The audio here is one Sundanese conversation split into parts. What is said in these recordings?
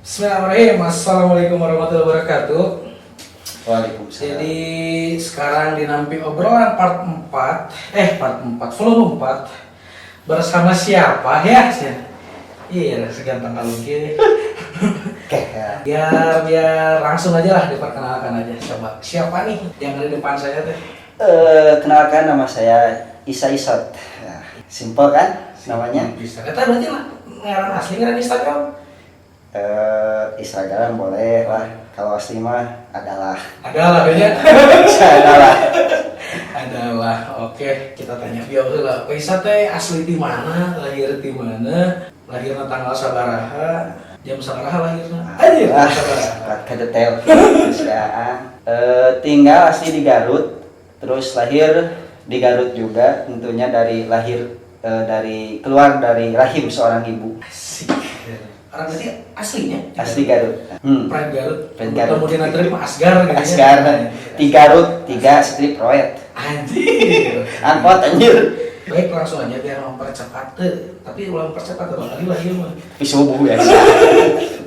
Bismillahirrahmanirrahim. Assalamualaikum warahmatullahi wabarakatuh. Waalaikumsalam. Jadi sekarang di Nampi Obrolan part 4, part 4, volume 4, bersama siapa ya? Iya, seganteng kalungki. Oke, ya. Biar biar langsung aja lah, diperkenalkan aja. Coba siapa nih yang ada di depan saya teh? Kenalkan, nama saya Isa Isot. Nah, simple kan namanya? Bisa. Kata berarti lah ngaran asli, ngaran Instagram. Instagram boleh lah. Kalau asli mah adalah. Adalah kayaknya. Adalah. Adalah. Oke, kita tanya bio heula. Pak Isa teh asli di mana? Lahir di mana? Lahirna tanggal sabaraha? Jam sabaraha lahirna? Anjir, jam Ah, sabaraha? Ke detail. Ya, tinggal asli di Garut, terus lahir di Garut juga, tentunya dari lahir dari keluar dari rahim seorang ibu. Asik. Orang berarti aslinya? Asli Garut. Pride Garut. Pride Garut. Kemudian nanti mah Asgar gitu ya. Asgar, di Garut, tiga strip roet. Anjir. Angkot anjir. Baik, langsung aja biar mempercepat teh. Tapi ulang percepat tuh kali lahir mah. Tapi subuh biasa.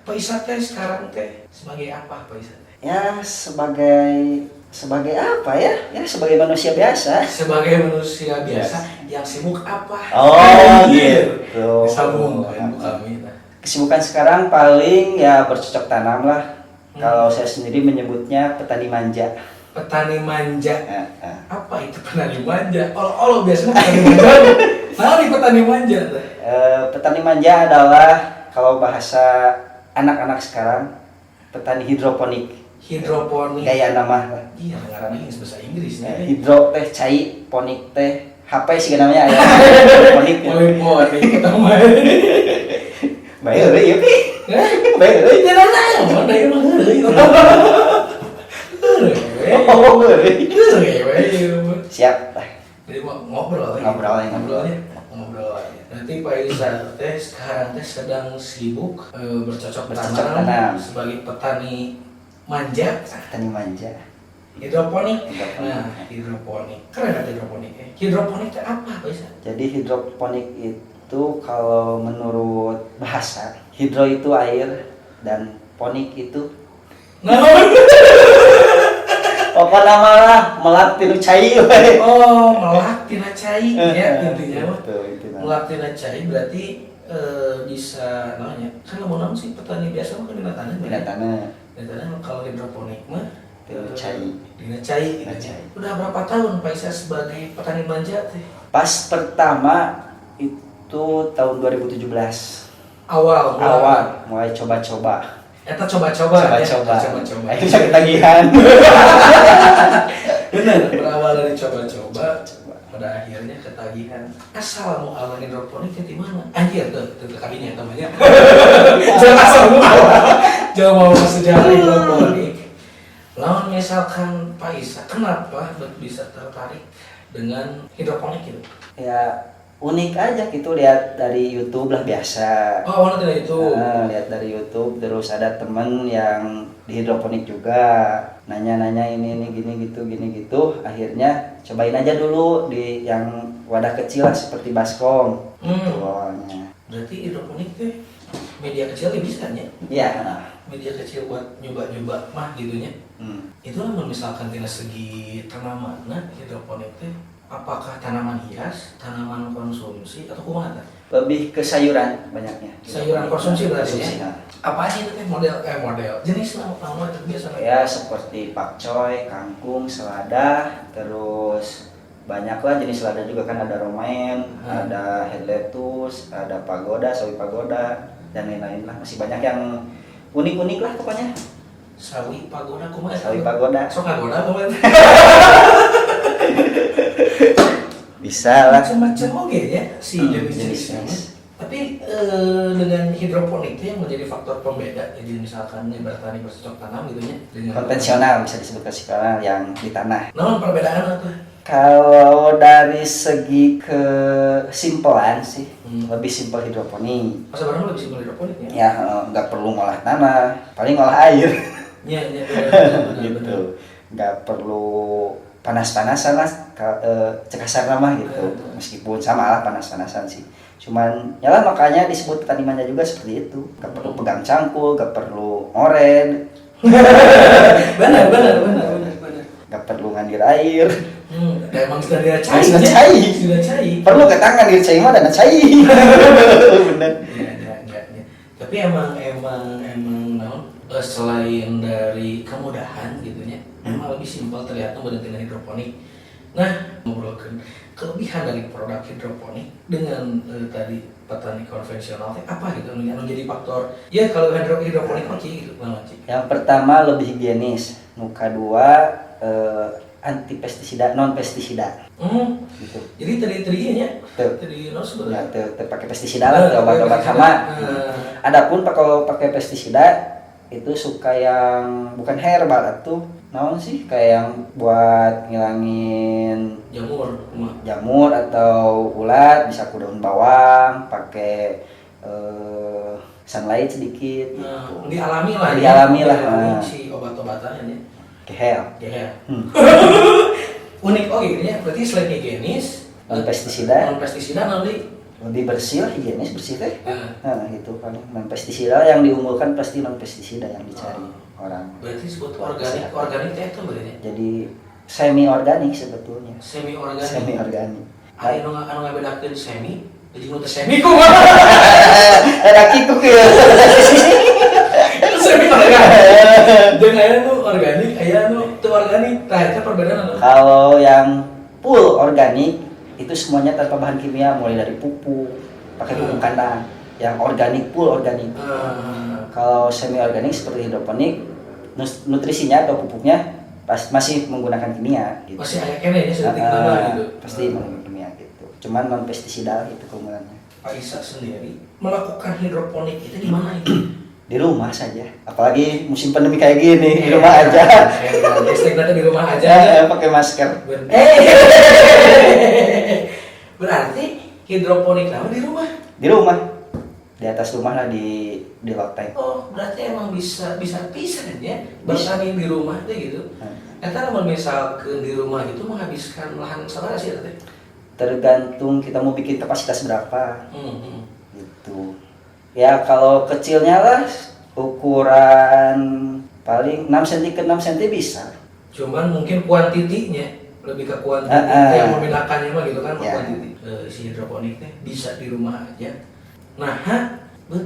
Pak Isa teh sekarang teh sebagai apa, Pak Isa teh? Ya, sebagai sebagai apa ya? Ya, sebagai manusia biasa. Sebagai manusia biasa yang sibuk apa? Oh, Anjir. gitu. Disambung kan kami. Nah. Kesibukan sekarang paling ya bercocok tanam lah. Kalau saya sendiri menyebutnya petani manja. Petani manja. Ya, ya. Apa itu petani manja? Oh, oh biasanya petani manja. Nah, di petani manja teh. Petani manja adalah kalau bahasa anak-anak sekarang petani hidroponik. Hidroponik. Gaya nama lah. Iya, ngaranna geus bahasa Inggris Eh, nih. hidro teh cai, ponik teh HP sih namanya ya. Hidroponik. Poliponik kita mah. Baik euy ieu pi. Baik euy. Tidak naon, da ieu mah heureuy. Heureuy. Oh, heureuy. Heureuy we ieu mah. Siap lah. Jadi mau ngobrol ya. Ngobrol ya. Ngobrol ya. Ngobrol aja. Nanti Pak Isa teh sekarang teh sedang sibuk bercocok Bercocok tanam, tanam. Sebagai petani manja. Petani manja. Hidroponik. Hidroponik. Nah, hidroponik. Keren kan hidroponik ya? Hidroponik teh apa, Pak Isa? Jadi hidroponik itu kalau menurut bahasa, hidro itu air dan ponik itu Nah, pokoknya malah melak tina cai we. Oh, melak tina cai ya intinya mah. Gitu, intinya. Melak tina cai berarti bisa namanya kan lamun naon sih, petani biasa mah kan dina tanah. Dina tanah. Dina tanah. Kalau hidroponik mah Tina cai. Dina cai Dina gitu. Cai. Udah berapa tahun Pak Isa sebagai petani manja teh? Pas pertama itu tahun 2017. Awal mulai. Awal mulai coba-coba. Eta coba-coba ya? Coba-coba. Coba-coba. Akhirnya ketagihan. Benar, berawal dari coba-coba pada akhirnya ketagihan. Asal muasal hidroponik di mana? Anjir tuh kalinya namanya. Jangan asal muasal. Jangan mau sejarah hidroponik. Lawan misalkan Pak Isa, kenapa bisa tertarik dengan hidroponik gitu? Ya, unik aja gitu, lihat dari YouTube lah biasa. Oh, awalnya dari itu. Nah, lihat dari YouTube, terus ada temen yang di hidroponik juga nanya-nanya ini gini gitu gini gitu, akhirnya cobain aja dulu di yang wadah kecil lah seperti baskom gitu awalnya. Berarti hidroponik teh media kecil ya bisa nya? Iya. Media kecil buat nyoba-nyoba mah gitu nya. Itu lah, misalkan tina segi tanaman, nah hidroponik teh apakah tanaman hias, tanaman konsumsi, atau kumaha teh? Lebih ke sayuran banyaknya. Sayuran konsumsi berarti Konsumsi, ya? Nah. Apa aja itu teh model jenis lah utama itu biasanya? Ya, seperti pakcoy, kangkung, selada, terus banyak lah jenis selada juga kan, ada romaine, ada head lettuce, ada pagoda, sawi pagoda, dan lain-lain lah. Masih banyak yang unik-unik lah pokoknya. Sawi pagoda kumaha? Sawi pagoda. Sok pagoda kumaha? Bisa lah. Macam-macam oke ya si jenis-jenisnya. Jenis-jenis. Tapi dengan hidroponik itu yang menjadi faktor pembeda. Jadi misalkan bertani bercocok tanam gitu ya dengan Konvensional, bisa disebut konvensional yang di tanah. Naon perbedaan apa? Kalau dari segi kesimpelan sih, lebih simpel hidroponik. Masa barang lebih simpel hidroponik ya? Ya, nggak perlu ngolah tanah, paling ngolah air. Iya, benar, benar, benar, Gitu. benar. Nggak perlu panas-panasan lah, cek kasar mah gitu. Betul. Meskipun sama lah panas-panasan sih. Cuman ya lah, makanya disebut petani manja juga seperti itu. Gak perlu pegang cangkul, gak perlu ngored, Benar, benar, benar, benar, benar. Gak perlu ngandir air. Dan emang sudah dia cai. Sudah Ya? cai. Sudah cai. Perlu ke tangan ngandir cai mah dan cai. Bener. Ya. Tapi emang emang emang naon, selain dari kemudahan gitu nya, emang lebih simpel terlihat dengan hidroponik. Nah, ngobrolkan kelebihan dari produk hidroponik dengan tadi petani konvensional teh apa gitu anu anu jadi faktor ya kalau hidroponik mah kieu gitu, Bang Cik. Yang pertama lebih higienis, nu kadua anti pestisida, non pestisida gitu. Jadi tadi tadi nya Tuh. tadi no Ya, sebenarnya. teu pakai pestisida lah, teu obat-obat hama. Adapun kalau pakai pestisida itu suka yang bukan herbal atau naon sih, kayak yang buat ngilangin Jamur, kumaha? Jamur atau ulat, bisa ku daun bawang, pakai sunlight sedikit Nah, gitu. dialami lah ya. Dialami lah, Dialami nah. si obat-obatannya ya. Kehel. Ya. Unik, oh gitu ya. Berarti selain higienis, Non pestisida. Non pestisida nanti Lebih bersih lah, higienis bersih teh. Nah, Nah, itu paling non pestisida yang diunggulkan, pasti non pestisida yang dicari orang. Berarti disebut organik, organik teh itu berarti Jadi semi organik sebetulnya. Semi organik. Semi organik. Aya nu anu ngabedakeun semi jeung nu teu semi kumaha? Ada kikuk ya. Semi organik. Jeung aya nu organik, aya nu teu organik. Tah, eta perbedaan anu. Kalau yang full organik itu semuanya tanpa bahan kimia, mulai dari pupuk, pakai pupuk kandang. Yang organik, full organik. Kalau semi organik seperti hidroponik, nutrisinya atau pupuknya pas masih menggunakan kimia gitu. Masih aya keneh nya saeutik Ah, nama gitu. Pasti menggunakan kimia gitu. Cuman non pestisidal itu keunggulannya. Pak Isa sendiri melakukan hidroponik itu di mana itu? Di rumah saja. Apalagi musim pandemi kayak gini, di rumah aja. Hashtag nanti di rumah aja. Ya, pakai masker. Berarti hidroponik nama di rumah. Di rumah. Di atas rumah lah, di loteng. Oh, berarti emang bisa bisa bisa kan ya bertani di rumah teh gitu. Eta lamun misalkan di rumah itu menghabiskan lahan sabaraha sih eta teh? Tergantung kita mau bikin kapasitas berapa gitu. Ya kalau kecilnya lah ukuran paling 6 cm ke 6 cm bisa. Cuman mungkin kuantitinya lebih ke kuantiti yang membedakannya mah gitu kan, kuantiti. Si hidroponik teh bisa di rumah aja. Nah, ha, bet,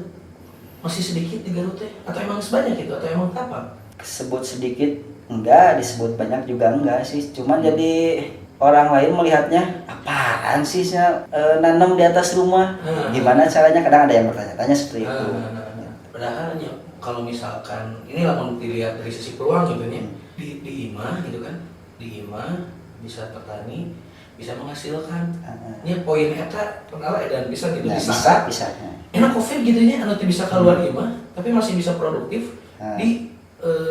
masih sedikit di Garut teh atau emang sebanyak itu atau emang apa? Sebut sedikit enggak, disebut banyak juga enggak sih. Cuman jadi orang lain melihatnya apaan sih nanam di atas rumah? Gimana caranya? Kadang ada yang bertanya-tanya seperti itu. Padahal nya, kalau misalkan ini lah mau dilihat dari sisi peluang gitu nya, di imah gitu kan, di imah bisa petani bisa menghasilkan. Nya poin eta padahal edan bisa gitu Nah, bisa. bisa, bisa. Enak covid gitu nya, anu teu bisa keluar imah tapi masih bisa produktif di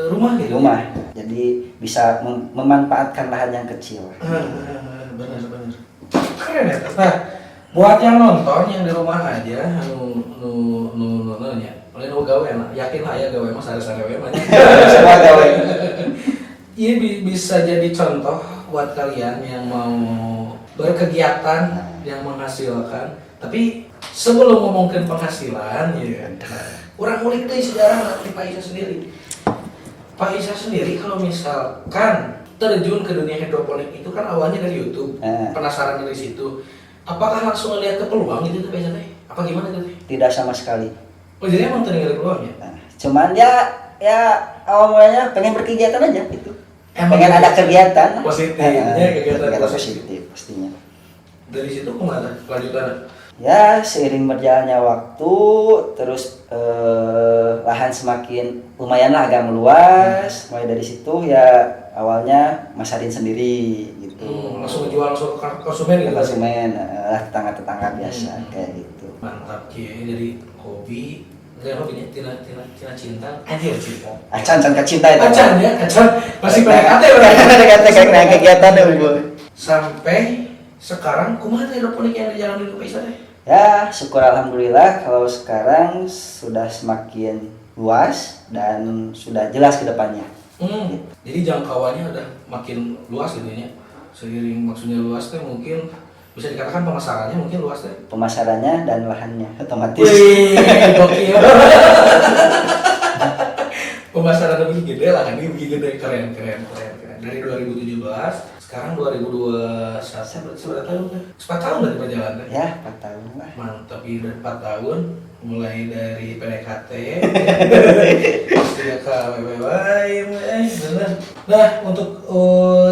rumah Di gitu. rumah. Jadi bisa memanfaatkan lahan yang kecil. Benar benar. Keren ya. Nah, buat yang nonton yang di rumah aja anu nu nu nu nya. Paling nu gawe mah, yakin lah ya gawe mah sare-sare we mah. Semua gawe. Ini bisa jadi contoh buat kalian yang mau berkegiatan yang menghasilkan. Tapi sebelum ngomongin penghasilan, ya, kurang ulik deh sejarah di Pak Isa sendiri. Pak Isa sendiri kalau misalkan terjun ke dunia hidroponik itu kan awalnya dari YouTube, penasaran dari situ. Apakah langsung ngeliat ke peluang gitu tuh Pak Isa teh? Apa gimana tuh teh? Tidak sama sekali. Oh, jadi emang tertinggal peluangnya? Nah, cuman ya ya awal mulanya pengen berkegiatan aja gitu. Emang Pengen gitu? ada kegiatan. Positif, Eh, ya, kegiatan kegiatan positif. positif pastinya. Dari situ kemana lanjutannya? Ya, seiring berjalannya waktu, terus lahan semakin lumayan lah, agak meluas. Mulai dari situ ya awalnya masarin sendiri gitu. Langsung jual langsung ke konsumen Ke gitu? konsumen, lah tetangga-tetangga biasa kayak gitu. Mantap, Ki. Jadi hobi, enggak hobinya tina tina tina cinta, anjir cinta. Acan can ke cinta itu. Acan ya, acan masih PDKT berarti. PDKT kayak naik kegiatan ya, Bu. Sampai sekarang kumaha teh hidroponik yang dijalanin ku Pak Isa teh? Ya, syukur alhamdulillah kalau sekarang sudah semakin luas dan sudah jelas ke depannya. Jadi jangkauannya udah makin luas gitu ya. Seiring maksudnya luas teh mungkin Bisa dikatakan pemasarannya mungkin luas deh. Pemasarannya dan lahannya otomatis. Wih, gokil. Pemasaran lebih gede lah, ini lebih gede, keren, keren, keren, keren. Dari 2017, sekarang 2021, berarti seberapa tahun kan? 4 tahun berarti perjalanan. Ya, 4 tahun lah. Mantap, ini udah 4 tahun, mulai dari PDKT, terus dia ke WWW, bener. Nah, untuk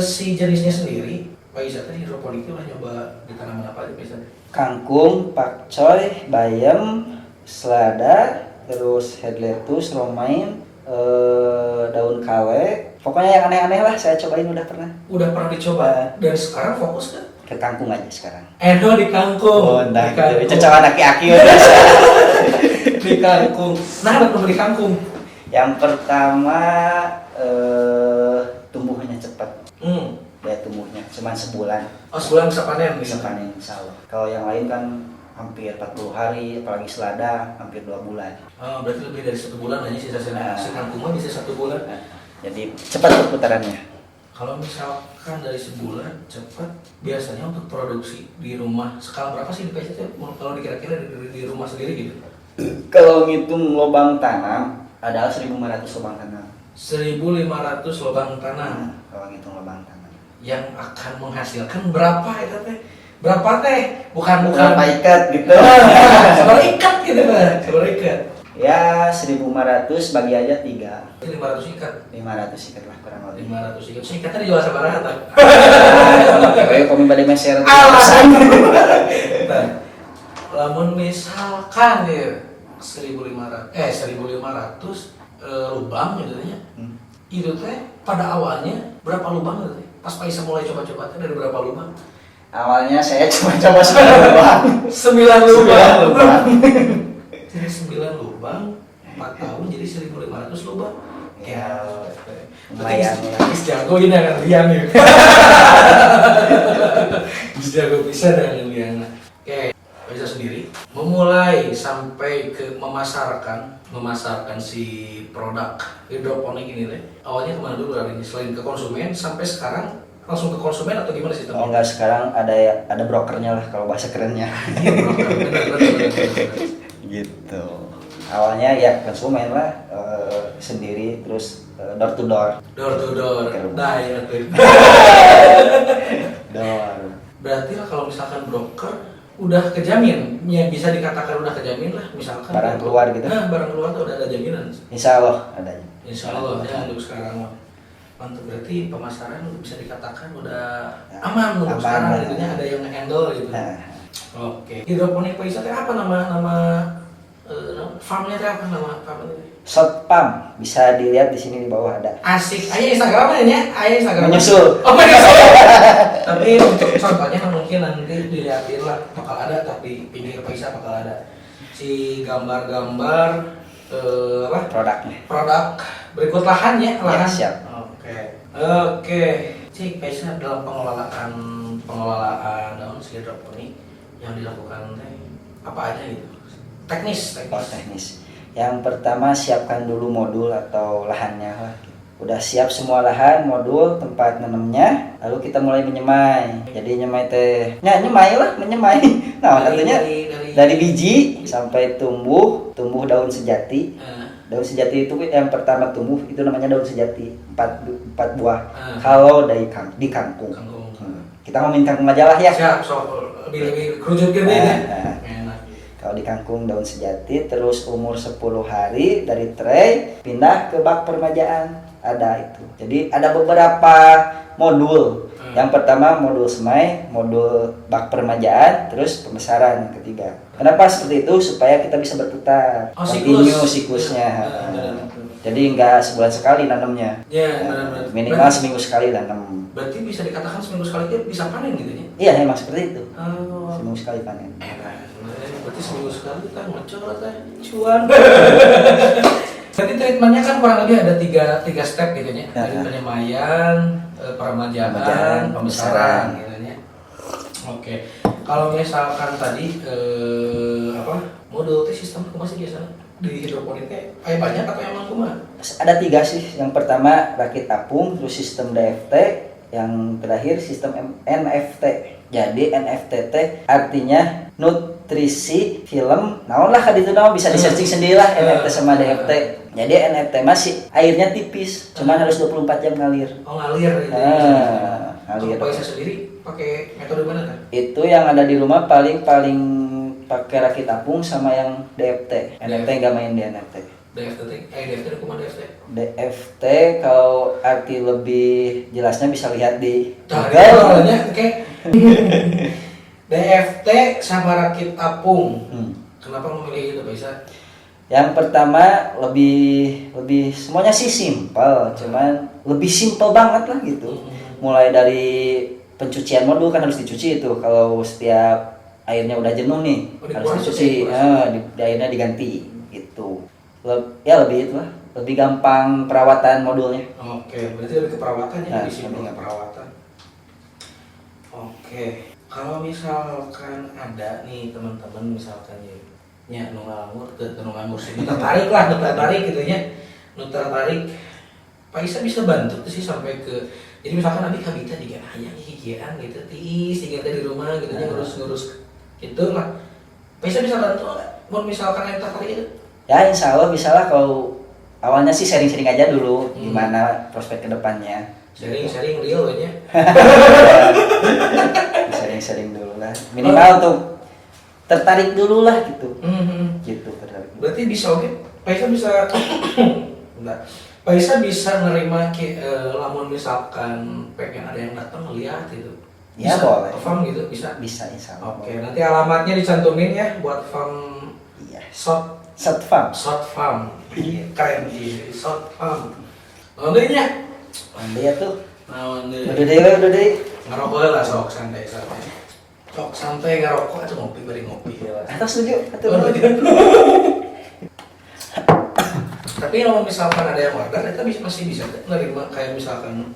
si jenisnya sendiri, Pak Isa tadi hidroponik itu udah nyoba di tanaman apa aja, Pak Isa? Kangkung, pakcoy, bayam, selada, terus head lettuce, romaine, daun kale. Pokoknya yang aneh-aneh lah saya cobain udah pernah. Udah pernah dicoba dan sekarang fokus ke Ke kangkung aja sekarang. Edo di kangkung. Oh, nah, di kangkung. gitu. Cocok aki-aki udah. Di kangkung. Nah, ada di kangkung. Yang pertama tumbuhnya cepat. Dia tumbuhnya cuma sebulan. Oh, sebulan bisa panen. Bisa panen, insya Allah. Kalau yang lain kan hampir 40 hari, apalagi selada hampir 2 bulan. Oh, berarti lebih dari 1 bulan aja sisa Nah. si kangkung mah bisa 1 bulan. Nah, jadi cepat perputarannya. Kalau misalkan dari sebulan cepat, biasanya untuk produksi di rumah skala berapa sih di PCT? Kalau dikira-kira di rumah sendiri gitu? Kalau ngitung lubang tanam, ada 1.500 lubang tanam. 1.500 lubang tanam. Nah, kalau ngitung lubang tanam. Yang akan menghasilkan berapa itu teh? Berapa teh? Bukan bukan. Berapa ikat gitu? Seberapa ikat gitu teh? Seberapa ikat? Ya, 1.500 bagi aja 3. 500 ikat. 500 ikat lah kurang lebih. 500 ikat. Saya ikatnya dijual sabaraha teh? Oke, kami bade meser. Alasan. Nah, lamun misalkan ya 1500 1500 lubang gitu ya. Itu teh pada awalnya berapa lubang gitu teh? Pas Pak Isa mulai coba-coba teh dari berapa lubang? Awalnya saya cuma coba 9 lubang. 9 lubang. 9 lubang. Jadi 9 lubang, 4 tahun jadi 1500 lubang. Ya, Berarti lumayan lah. geus jago ini akan lian ya. Geus jago bisa dengan lian. Oke, bisa sendiri memulai sampai ke memasarkan, memasarkan si produk hidroponik ini teh. Awalnya kemana dulu larinya? Selain ke konsumen, sampai sekarang langsung ke konsumen atau gimana sih? Oh enggak, sekarang ada ada brokernya lah kalau bahasa kerennya. Iya, broker. Benar, benar, benar, benar. Gitu. Awalnya ya konsumen lah, sendiri terus door to door. Door to door. Ke rumah. Nah, ya tuh. Door. Berarti lah kalau misalkan broker udah kejamin, ya bisa dikatakan udah kejamin lah misalkan Barang keluar gitu. Nah, barang keluar tuh udah ada jaminan. Insya Allah adanya. Insya Allah ya untuk sekarang mah. Mantap, berarti pemasaran bisa dikatakan udah Ya, aman untuk aman sekarang lah. gitu ya, ada yang handle gitu. Nah, Oke. Hidroponik Pak Isa teh apa nama nama farmnya teh apa nama farmnya teh? Shot Pump bisa dilihat di sini di bawah ada. Asik. Ayo Instagramnya ya, ayo Instagram. Menyusul. Oh, menyusul. Tapi untuk contohnya mungkin nanti dilihatin lah bakal ada, tapi pinggir Pak Isa bakal ada si gambar-gambar apa? Produknya. Produk berikut lahannya, lahan. Ya, siap. Oke. Oke. Cik, Pak Isa dalam pengelolaan pengelolaan daun si hidroponik yang dilakukan teh apa aja gitu? Teknis, teknis. Oh, teknis. Yang pertama siapkan dulu modul atau lahannya lah. Udah siap semua lahan, modul, tempat nanamnya, lalu kita mulai menyemai. Jadi nyemai teh, ya nyemai lah, menyemai. Nah, artinya dari dari biji sampai tumbuh, tumbuh daun sejati. Daun sejati itu yang pertama tumbuh itu namanya daun sejati, empat, empat buah. Kalau dari di kangkung. Kangkung. Kita ngomongin kangkung aja lah ya. Siap, sok lebih lebih kerucut gitu ya. Nah, nah. Enak. Kalau di kangkung daun sejati, terus umur 10 hari dari tray pindah ke bak permajaan, ada itu. Jadi ada beberapa modul. Yang pertama modul semai, modul bak permajaan, terus pembesaran yang ketiga. Kenapa seperti itu? Supaya kita bisa berputar, Oh, siklus. continue siklusnya. Ya, benar, benar. Jadi nggak sebulan sekali nanamnya. Ya, benar, benar. Minimal seminggu sekali nanam. Berarti bisa dikatakan seminggu sekali itu bisa panen gitu ya? Iya, emang seperti itu. Oh. Seminggu sekali panen. Enak. Berarti seminggu sekali kita ngocor teh cuan. Berarti treatmentnya kan kurang lebih ada tiga step gitu ya. Ya, Dari ya. penyemaian, peremajaan, Peremajaan, pembesaran pembesaran. gitu ya. Oke. Kalau misalkan tadi apa modul teh sistem kumaha sih biasanya di hidroponik teh aya banyak atau emang kumaha? Ada tiga sih. Yang pertama rakit apung, terus sistem DFT, yang terakhir sistem NFT. Jadi NFT teh artinya nutrisi film naon lah ka ditu mah bisa di searching sendiri lah NFT sama DFT. Jadi NFT masih airnya tipis, cuman harus 24 jam ngalir. Oh, ngalir gitu. Ah, ngalir. Kalau Pak Isa sendiri pakai metode mana kan? Itu yang ada di rumah paling paling pakai rakit apung sama yang DFT. NFT nggak main di NFT. DFT teh, eh DFT itu kumaha DFT? DFT kalau arti lebih jelasnya bisa lihat di Nah, Google. awalnya oke. DFT sama rakit apung. Kenapa memilih itu, Pak Isa? Yang pertama lebih lebih semuanya sih simpel, cuman lebih simpel banget lah gitu. Mulai dari pencucian modul kan harus dicuci itu kalau setiap airnya udah jenuh nih Oh, harus dikuras dicuci, ya, dikuras. eh, di airnya diganti gitu. Ya lebih itulah, lebih gampang perawatan modulnya. Oke, berarti lebih ke perawatan ya, Nah, lebih simpel lebih ke perawatan. Oke, kalau misalkan ada nih teman-teman misalkan ya, nya nu nganggur, teu nu nganggur sih, nu tertarik lah, nu tertarik gitu nya, nu tertarik, Pak Isa bisa bantu tuh sih sampai ke, jadi misalkan abi kabita juga hayang hikian gitu, tiis, tinggal teh di rumah gitu nya ngurus-ngurus gitu lah. Pak Isa bisa bantu nggak? Mun misalkan yang tertarik itu? Ya insya Allah bisa lah, kalau awalnya sih sharing-sharing aja dulu gimana prospek kedepannya. Sharing-sharing real nya. Sharing-sharing dulu lah. Minimal untuk tertarik dulu lah gitu. Gitu tertarik dulu. Berarti bisa oke. Pak Isa bisa enggak. Pak Isa bisa nerima ke, lamun misalkan pengen ada yang datang ngeliat gitu. Ya, Bisa boleh. ke farm gitu bisa. Bisa insya Allah. Oke, nanti alamatnya dicantumin ya buat farm Sot Sot Farm. Sot Farm. Iya, keren sih, Sot Farm. Naon deui nya? Mandi ya tuh. Naon deui? Udah deh, udah deh. Ngerokok lah sok santai santai. Sok santai ngerokok atau ngopi bari ngopi ya lah. Atau setuju? Atau Oh, tapi kalau misalkan ada yang order, itu bisa, masih bisa nerima kayak misalkan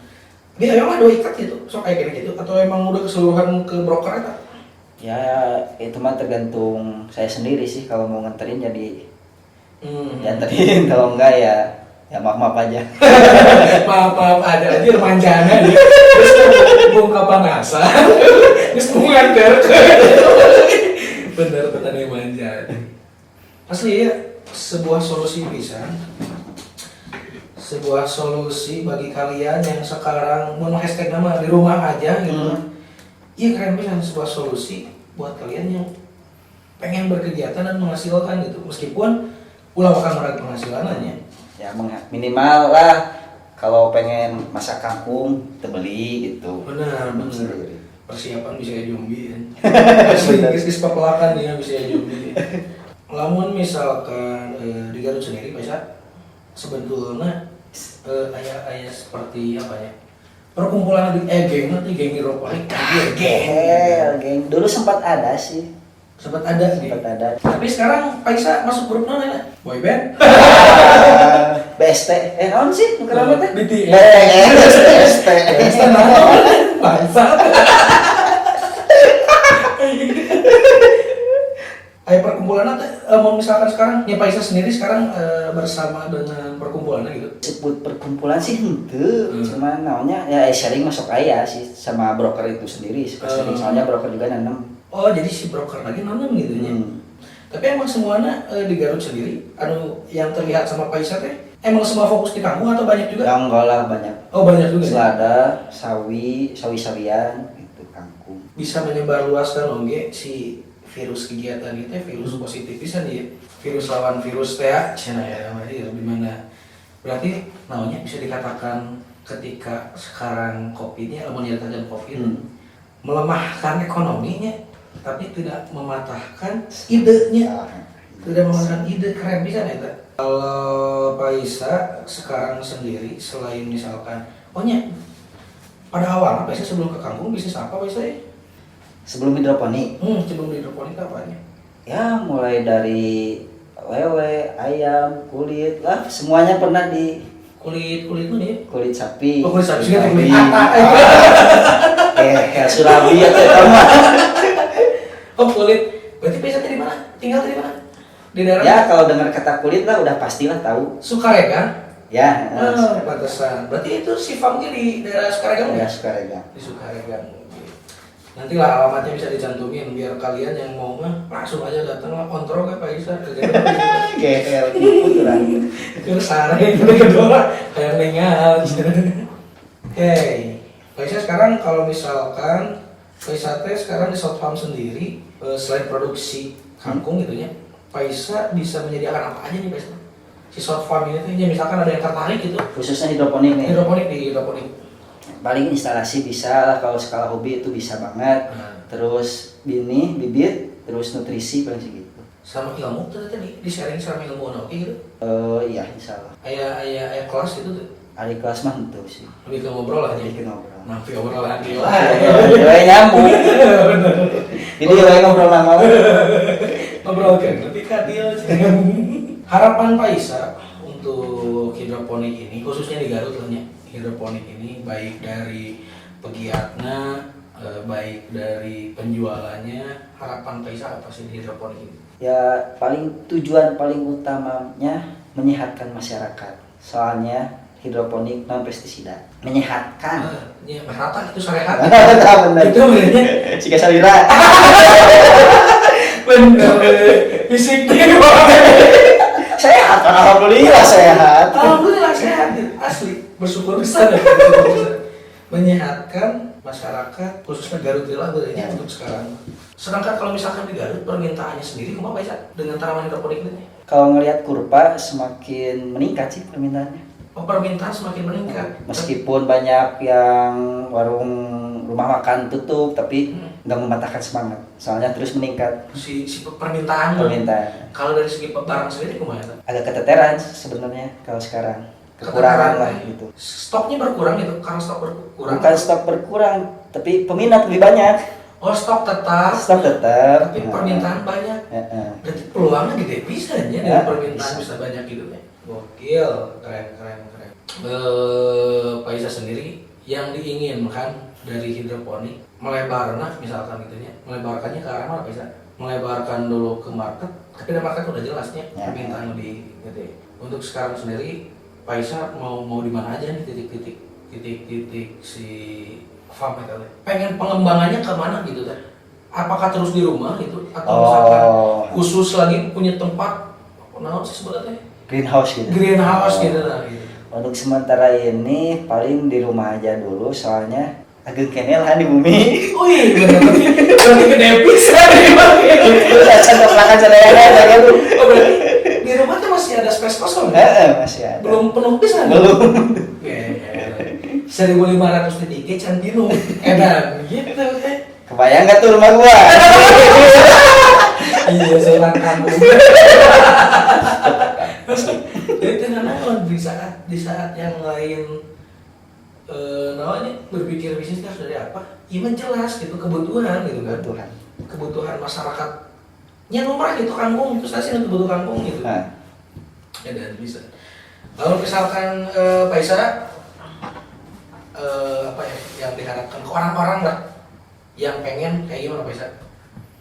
dia emang dua ikat gitu, sok kayak gini gitu, atau emang udah keseluruhan ke broker itu? Ya itu mah tergantung saya sendiri sih, kalau mau nganterin jadi dianterin, kalau enggak ya ya maaf maaf aja. Maaf maaf aja aja manjana aja. Terus bung kapanasan, terus bung nganter. Bener petani manja. Asli ya sebuah solusi bisa, sebuah solusi bagi kalian yang sekarang mau hashtag nama di rumah aja gitu. Iya keren bisa sebuah solusi buat kalian yang pengen berkegiatan dan menghasilkan gitu, meskipun ulah bakal meragi penghasilannya. Ya minimal lah kalau pengen masak kangkung terbeli gitu. Benar, benar. Sendiri. Persiapan bisa ya zombie kan. Asli geus geus papelakan ya bisa ya zombie. Lamun misalkan di Garut sendiri bisa sebetulnya aya aya seperti apa ya? Perkumpulan di geng nanti geng hidroponik geng. Geng, geng. Dulu sempat ada sih. Sempat ada nih. Sempat ada. Tapi sekarang Paisa masuk grup mana ya? Boy band? BST. Eh, naon sih? Nu kenapa teh? BTS. BST. BST naon? Bangsat. Ayo perkumpulan teh mau misalkan sekarang ya Paisa sendiri sekarang bersama dengan perkumpulannya gitu. Sebut perkumpulan sih henteu, cuman naonnya ya sharing masuk aya sih sama broker itu sendiri, suka sharing soalnya broker juga nanam. Oh, jadi si broker lagi nanam gitu ya. Tapi emang semuanya di Garut sendiri anu yang terlihat sama Paisa teh emang semua fokus di kangkung atau banyak juga? Ya enggak lah, banyak. Oh, banyak juga. Ya? Selada, sawi, sawi-sawian gitu, kangkung. Bisa menyebar luaskan oge si virus kegiatan itu virus positif bisa nih ya. Virus lawan virus teh ya cenah ya namanya ya, gimana berarti naonnya bisa dikatakan ketika sekarang COVID-nya lamun nyaritakeun COVID melemahkan ekonominya tapi tidak mematahkan idenya, tidak mematahkan ide, keren bisa nih. Kalau Pak Isa sekarang sendiri selain misalkan oh nya pada awalnya Pak Isa sebelum ke kangkung bisnis apa Pak Isa ya? Sebelum hidroponik? Sebelum hidroponik apanya? Ya mulai dari lele, ayam, kulit lah semuanya pernah di Kulit, kulit itu nih? Kulit sapi. Oh, kulit sapi, kulit Sapi. apa? Kayak surabi atau apa? Oh, kulit. Berarti Pak Isa di mana? Tinggal di mana? Di daerah? Ya kalau dengar kata kulit lah udah pastilah tahu. Sukaregang? Ya, Oh, Sukaregang. pantesan. Berarti itu si farmnya di daerah Sukaregang? Daerah Sukaregang. Di Sukaregang. Nantilah alamatnya bisa dicantumin biar kalian yang mau mah langsung aja datang lah, kontrol ke Pak Isa. GL gitu lah. Terus sare gitu kedua kayak ningal. Oke, Pak Isa, sekarang kalau misalkan Pak Isa teh sekarang di South Farm sendiri, selain produksi kangkung gitu ya, Pak Isa bisa menyediakan apa aja nih, Pak Isa? Si South Farm ini tuh, ya misalkan ada yang tertarik gitu, Khususnya hidroponik nih. Hidroponik, di hidroponik. Paling instalasi bisa lah, kalau skala hobi itu bisa banget. Terus benih, bibit, terus nutrisi, paling segitu. Sama ilmu tuh tadi di sharing sama ilmu, oke gitu. Eh iya, insya Allah. Aya aya aya kelas gitu tuh? Ari kelas mah itu sih. Lebih ke ngobrol lah ya. Lebih ke ngobrol. Nanti obrolan di Wah, nyambung. Jadi wae ngobrol lama. Ngobrol kan lebih kadil. Harapan Pak Isa untuk hidroponik ini, khususnya di Garut lah ya, hidroponik ini baik dari pegiatnya, baik dari penjualannya, harapan Pak Isa apa sih di hidroponik ini? Ya, paling tujuan paling utamanya menyehatkan masyarakat. Soalnya hidroponik non pestisida. Menyehatkan. Ya, rata itu sarehat. Benar. Itu benernya. Jika salira. Bener. Fisiknya. Sehat, alhamdulillah sehat. Alhamdulillah sehat, asli. Bersyukur bisa ya, bersyukur bisa. Menyehatkan masyarakat, khususnya Garut lah berarti untuk sekarang. Sedangkan kalau misalkan di Garut permintaannya sendiri kumaha, Pak Isa, dengan tanaman hidroponik ini? Kalau ngelihat kurva semakin meningkat sih permintaannya. Oh, permintaan semakin meningkat. Meskipun banyak yang warung rumah makan tutup, tapi nggak mematahkan semangat. Soalnya terus meningkat Si, si permintaan. Permintaan. Kalau dari segi barang sendiri kumaha eta? Agak keteteran sebenarnya kalau sekarang. Kekurangan lah gitu. Stoknya berkurang gitu, karena stok berkurang. Bukan stok berkurang, tapi peminat lebih banyak. Oh, stok tetap, Stok tetap. tapi permintaan banyak. Heeh. Berarti peluangnya gede bisa ya, Ya, dari permintaan bisa. bisa banyak gitu ya. Gokil, keren keren keren. Pak Isa sendiri yang diinginkan dari hidroponik melebarnya misalkan gitu ya, melebarkannya ke arah mana, Pak Isa? Melebarkan dulu ke market, tapi ada market udah jelasnya permintaan lebih gede. Untuk sekarang sendiri Pak Isa mau mau di mana aja nih titik-titik titik-titik si farm itu teh? Pengen pengembangannya ke mana gitu teh? Apakah terus di rumah gitu atau misalkan khusus lagi punya tempat apa naon sih sebenarnya? Greenhouse gitu. Greenhouse gitu lah gitu. Untuk sementara ini paling di rumah aja dulu, soalnya agak keneh lah di bumi. Wih, bener, berarti berarti gede pisan nih, Bang. Terus acan makan sadayana gitu. Oh, berarti di rumah tuh masih ada space kosong ya? Heeh, masih ada. Belum penuh pisan? Belum. 1500 titik can pinuh. Edan gitu eh. Kebayang gak tuh rumah gua? Iya, seorang kampung. Jadi itu naon di saat yang lain, namanya berpikir bisnis harus dari apa? Iman jelas gitu, kebutuhan gitu kan. Kebutuhan. Kebutuhan masyarakat. Ya lumrah gitu kangkung, terus saya sih butuh kangkung gitu. Nah, Ya, dan bisa. Lalu misalkan Pak Isa, apa ya yang diharapkan ke orang-orang lah yang pengen kayak gimana, Pak Isa?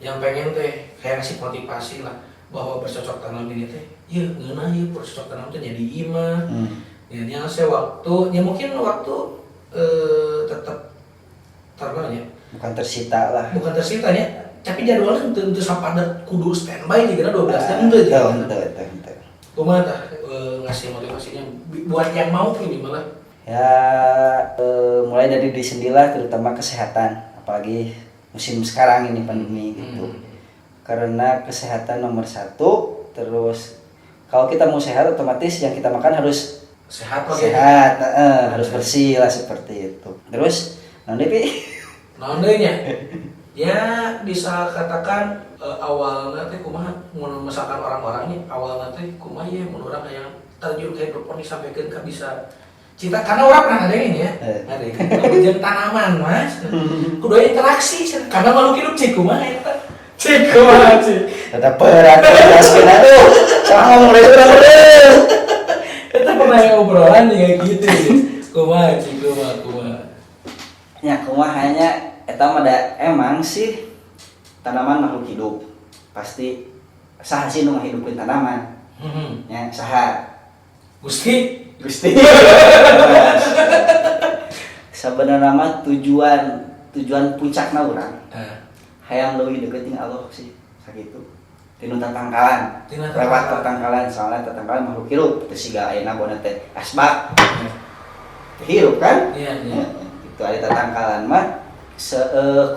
Yang pengen teh kayak ngasih motivasi lah bahwa bercocok tanam ini teh, iya ngeunah ieu bercocok tanam teh jadi imah. Ya, yang saya waktu, ya mungkin waktu tetap ya. Bukan tersita lah. Bukan tersita ya, tapi jadwalnya untuk sapadat kudu standby juga 12 jam itu aja. Betul, betul, betul. Kumaha tah ngasih motivasinya buat yang mau ini malah? Ya, mulai dari diri sendiri lah, terutama kesehatan, apalagi musim sekarang ini pandemi gitu. Karena kesehatan nomor satu, terus kalau kita mau sehat otomatis yang kita makan harus sehat, oke. Sehat, harus bersih lah seperti itu. Terus, nanti Pi? Naon deui nya? Ya bisa katakan awalnya teh kumaha mun misalkan orang-orangnya awalnya teh kumaha ya, mun urang yang terjun ke hidroponik sampai ke bisa cita karena orang pernah ada ini ya. Ada yang tanaman, Mas, kudu interaksi cenah. Karena makhluk hidup cik kumaha eta cik kumaha cik. Tetap berat, jelaskan aduh, sama ngomong dari urang terus. Eta pernah obrolan juga gitu sih, kumaha cik, kumaha kumaha? Ya kumaha hanya eta mah da emang sih tanaman makhluk hidup. Pasti saha sih nu ngahidupkeun tanaman? Ya, saha? Gusti. Gusti. Sebenarnya mah tujuan Tujuan puncakna urang hayang leuwih deket jeung Allah sih, sakitu. Tinu tatangkalan. Tina Lewat tatangkalan. Tatangkalan, soalnya tatangkalan makhluk hirup, teu siga ayeuna bona teh asbak. Hirup kan? Iya. Ya, gitu ada tatangkalan mah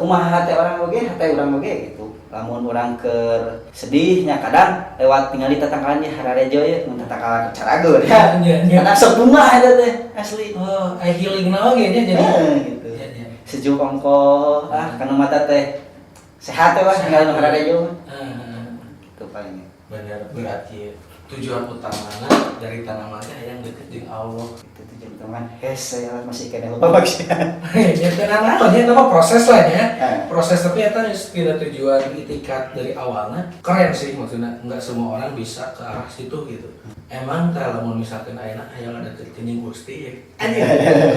kumaha hate orang oge, hate urang oge gitu. Lamun urang keur sedih nya kadang lewat tingali tatangkalan nya hararejo ya, mun tatangkalan carageun ya. Iya. Kadang sok bunga eta teh asli. Oh, aya healing na oge nya jadi. Heeh, gitu. Iya. Sejuk ongko, ah kana mata teh sehat teh lah tinggal nu hararejo mah. Gitu paling. Bener, berarti tujuan utamanya dari tanamannya yang deket jeung Allah. Itu tujuan utama. Hese lah masih kena lupa maksiat. Ya tenang naon nya, eta mah proses lah nya. Proses, tapi eta tidak tujuan itikat dari awalnya keren sih, maksudnya nggak semua orang bisa ke arah situ gitu. Emang kalau mau misalkan ayeuna hayang ada jeung Gusti ya. Anjing,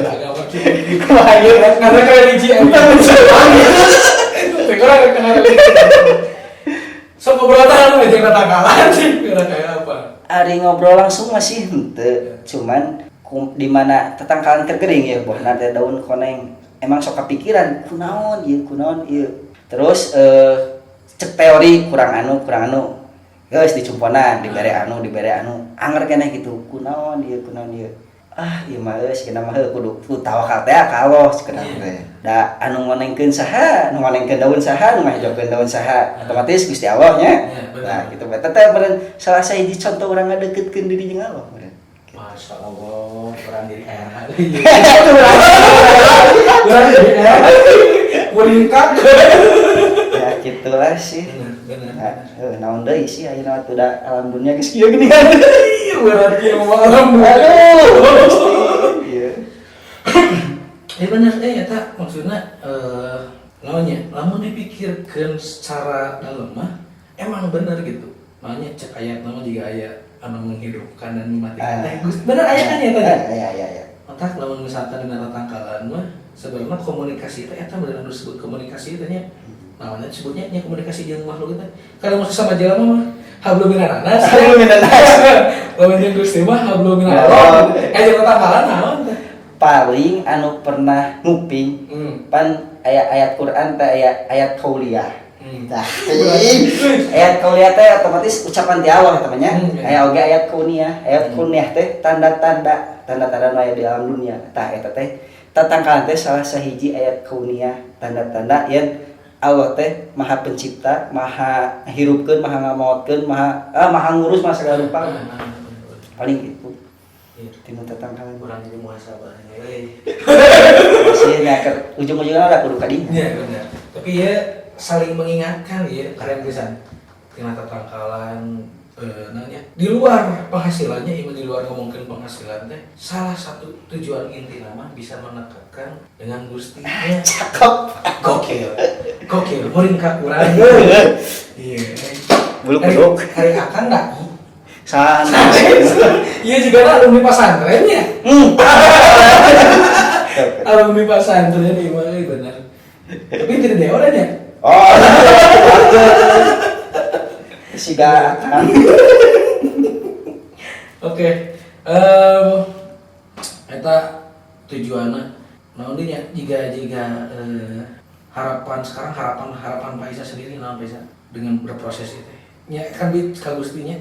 agama kieu. Kumaha ieu kan? Karena religi emang. Kurang kena religi. So ngobrol tahan aja tatangkalan sih, kira kayak apa? Ari ngobrol langsung masih henteu, cuman di mana tetangkalan kering ya, buahna teh daun koneng. Emang sok kepikiran, kunaon ieu, kunaon ieu. Terus cek teori kurang anu, kurang anu. Geus dicumponan, dibere anu, dibere anu. Anger keneh gitu, kunaon ieu, kunaon ieu. Ah, ieu mah geus cenah mah heuh kudu kudu tawakal teh ka Allah cenah teh. Da anu ngonengkeun saha, nu ngonengkeun daun saha, nu ngahijokeun daun saha. Otomatis Gusti Allah nya. Iya, bener. Nah, gitu eta teh meureun salah sahiji contoh urang ngadeukeutkeun diri jeung Allah meureun. Masya Allah, orang diri RH. Orang diri RH. Muringkak. Ya gitulah sih. Bener, bener. Nah, naon deui sih ayeuna mah da alam dunia geus kieu geuningan. Iya, berarti mau alam. Aduh. Iya. Ya bener, eta maksudnya lawannya, lamun dipikirkan secara dalam mah emang bener gitu. Makanya cek ayat nama juga ayat anu menghidupkan dan mematikan. Ah. Teh, Gus, bener ayat kan ya tadi? Ah, iya. iya. Matak lamun misalkan dina tatangkalan mah sebenarnya komunikasi itu eta bener anu disebut komunikasi itu nya. Namanya disebutnya nya komunikasi jeung makhluk itu. Kalau mau sesama jelema mah hablum minannas. Hablum minannas. Lamun jeung Gusti mah hablum minallah. Eh jeung tatangkalan naon teh? Paling anu pernah nguping pan ayat ayat Quran teh ayat ayat kauliyah. Nah, ayat kauliyah teh otomatis ucapan ti Allah temannya. Iya. Aya oge ayat kauniyah. Ayat kauniyah teh tanda-tanda tanda-tanda nu aya di alam dunia. Tah eta teh tatangkalan teh salah sahiji ayat kauniyah, tanda-tanda yen Allah teh maha pencipta, maha hirupkeun, maha ngamaotkeun, maha maha ngurus, maha segala rupa. Paling gitu. Tinu tatangkalan. Kurang jadi muhasabah euy. Masih nya ujung-ujungnya ada kudu kadinya. Iya benar. Tapi ya saling mengingatkan ya, keren pisan. Tina tatangkalan nanya di luar penghasilannya, ieu di luar ngomongkeun penghasilan teh salah satu tujuan inti nama bisa mendekatkan dengan Gusti nya. Cakep. Gokil, gokil, muringkak urang. Iya. Bulu kuduk. Hari akang dai. Sana. Iya juga lah alumni pesantren ya. Alumni pesantren iya mah bener. Tapi tidak dewan ya. Oh. Siga akan. Oke. Eta tujuannya naon deui nya jika jika harapan sekarang, harapan harapan Pak Isa sendiri naon, Pak Isa, dengan berproses itu nya kan bi ka Gustinya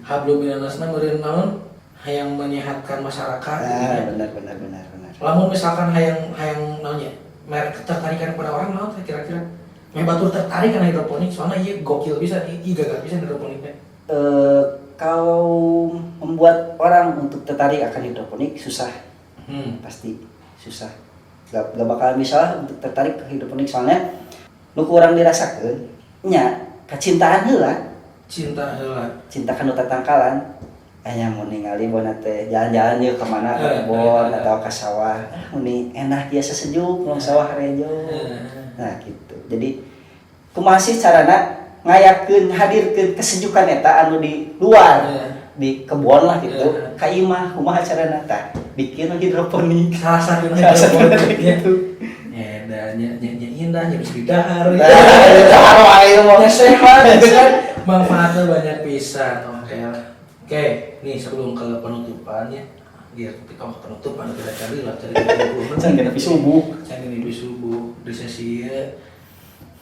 hablum minannasna meureun naon hayang menyehatkan masyarakat gitu Ah, nya. Benar benar benar benar. Lamun misalkan hayang hayang naonnya merek ketertarikan kepada orang naon teh kira-kira meh batur tertarik kana hidroponik, soalnya iya gokil bisa, iya gagal bisa hidroponiknya. Kalau membuat orang untuk tertarik akan hidroponik susah, pasti susah. Gak bakalan bisa lah untuk tertarik ke hidroponik, soalnya nu kurang dirasakan nya kecintaan heula. Cinta heula. Cinta kan tatangkalan, hanya mau ningali bona teh jalan-jalan yuk kemana, ke kebon atau ke sawah, ah muni enak ya sejuk ngomong sawah rejo. Nah gitu, jadi kumaha sih carana ngayakeun, hadirkeun kesejukan eta anu di luar di kebon lah gitu ka imah, kumaha carana? Tah bikin hidroponik. Salah satu Salah satu hidroponik ya. gitu. Nya nya nya indah nya bisa didahar. Nah, wae mah. Ya sehat gitu kan, manfaatnya banyak pisan. Oke lah. Oke, nih sebelum ke penutupan ya. Biar tapi kalau penutup anu tidak cari lah, cari 30 menit. Can nepi subuh. Can nepi subuh di sesi ieu,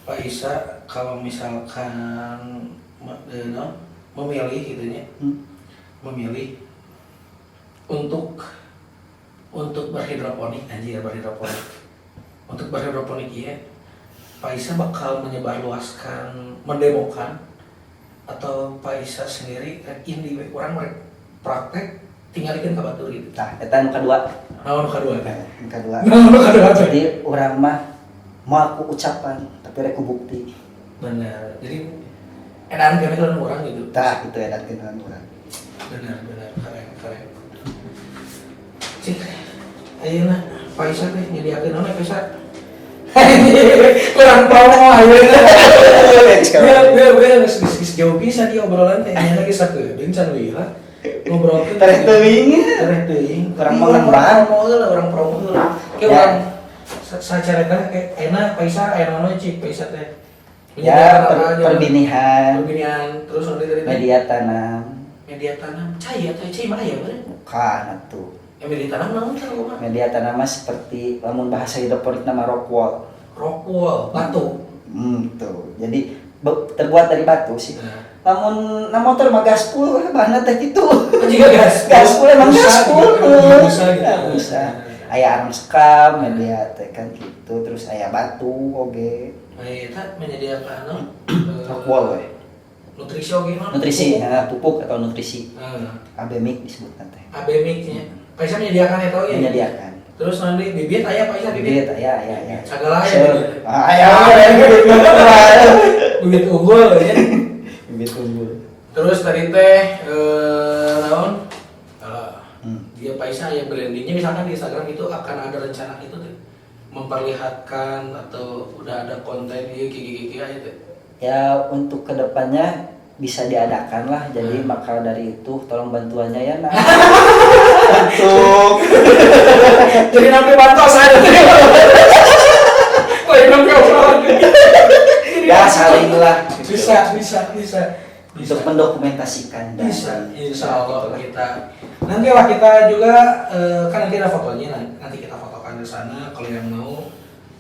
Pak Isa kalau misalkan no, memilih gitu nya, memilih untuk berhidroponik, anjir, berhidroponik, untuk berhidroponik ya, Pak Isa bakal menyebarluaskan, mendemokan, atau Pak Isa sendiri rek indi we, urang rek praktek tinggalikeun ka batur gitu? Tah, eta nu kadua. Naon nu kadua teh? Nu kadua. Naon nu kadua teh? Jadi urang mah moal ku ucapan, tapi rek ku bukti. Bener, jadi edan kene kan urang gitu. Tah, gitu edan kene urang. Benar benar, keren keren. Cik, ayeuna Pak Isa teh nyediakeun naon ya, Pak Isa? Kurang promo ayeuna. Biar biar biar geus geus geus jauh pisan ieu obrolan teh, nya lagi sakedeung can lila ngobrolkeun. Tereh teuing. Tereh teuing. Kurang Tapi mengembang. urang promo heula, urang promo heula. Kayak Ya. urang sacara teh kayak enak Pak Isa aya naon cik Pak Isa teh? Ya, Menyediakan apa aja? Perbinihan, Perbinihan, terus nanti tadi teh? Media tanam. Media tanam, cai atau cai mah aya bener? Bukan atuh. Ya, media tanam naon teh kumaha? Media tanam mah seperti lamun bahasa hidroponik nama rock wool. Rock wool, batu. Tuh. Jadi terbuat dari batu sih. Nah. Lamun na motor mah gaspol, bahanna teh gitu. Oh, juga gas. Gaspol emang Busa gaspol. gitu, busa gitu. Nah, busa. Aya arang sekam media teh kan gitu, terus aya batu oge. Nah, eta menyediakan no, Rock wool we. Nutrisi oge no? Nutrisi, Pupuk. ya, pupuk atau nutrisi. Nah, Abemik disebutkan teh. Abemik nya. Pak Isa menyediakan itu oge. Menyediakan. Terus nanti bibit aya Pak Isa, bibit? Bibit aya, aya, aya. Segala aya bibit. Ah, aya aya bibit. Bibit unggul ya. Bibit unggul. Terus tadi teh naon? Alah, dia Pak Isa ya brandingnya misalkan di Instagram itu akan ada rencana itu tuh memperlihatkan atau udah ada konten dia gigi gigi aja tuh? Ya, untuk kedepannya bisa diadakan lah. Jadi maka dari itu tolong bantuannya ya, nah, untuk Jadi nanti bantu saya. Lain nanti obrolan. Ya, saling lah. Bisa bisa bisa bisa. Untuk mendokumentasikan dan Bisa, insya Allah kita nanti lah, kita juga kan nanti ada fotonya, nanti nanti kita fotokan di sana. Kalau yang mau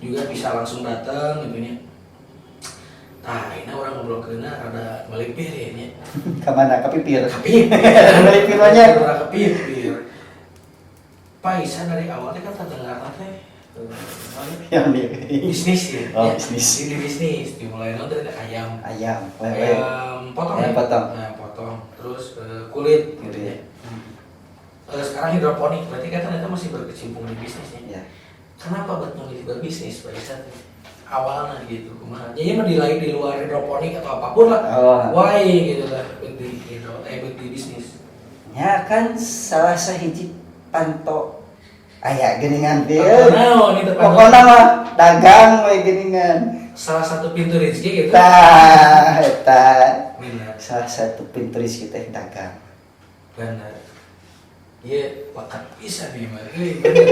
juga bisa langsung datang gitu nya. Nah, ini urang ngobrol kena rada melipir ya nya. Kemana? Ke pipir. Kepipir. Melipir aja. Urang kepipir. Pak Isa dari awalnya kan terdengar teh Yang di bisnis ya. Oh, Ya, bisnis. di bisnis dimulai nanti dari ayam. Ayam lele. Ayam potong Ayam ya? potong. Ayam potong, terus kulit gitu ya. Sekarang hidroponik, berarti kan ternyata masih berkecimpung di bisnisnya. Ya. Kenapa buat memilih berbisnis, Pak Isa? Awalnya gitu, kumaha? Jadi mah di lain, di luar hidroponik atau apapun lah. Oh. Why gitu lah, buat di hidro, buat di bisnis. Ya kan salah sahiji panto aya geuningan teh. Panto naon itu, panto? Pokokna mah dagang we geuningan. Salah satu pintu rezeki gitu. Tah, eta. Benar. Salah satu pintu rezeki teh dagang. Benar. Iya, bakat bisa nih, mah. Euy, bener.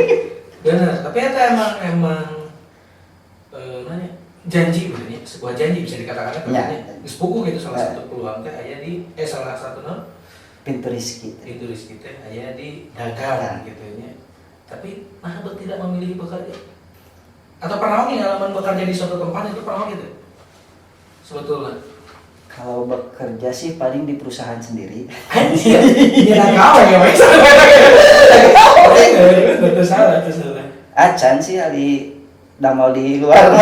Bener. Tapi itu emang emang nanya janji benernya, sebuah janji bisa dikatakan Ya. katanya. Geus puguh gitu salah Ya. satu peluang teh aya di salah satu non Pintu rezeki teh. pintu rezeki teh aya di dagang gitu nya. Tapi nah bet tidak memilih bekerja. Atau pernah nggak ngalaman bekerja di suatu tempat itu, pernah gitu? Sebetulnya. Kalau bekerja sih paling di perusahaan sendiri. Anjir, ya kau ya, Mas. Itu salah, itu salah. Acan sih ali damel di luar mah.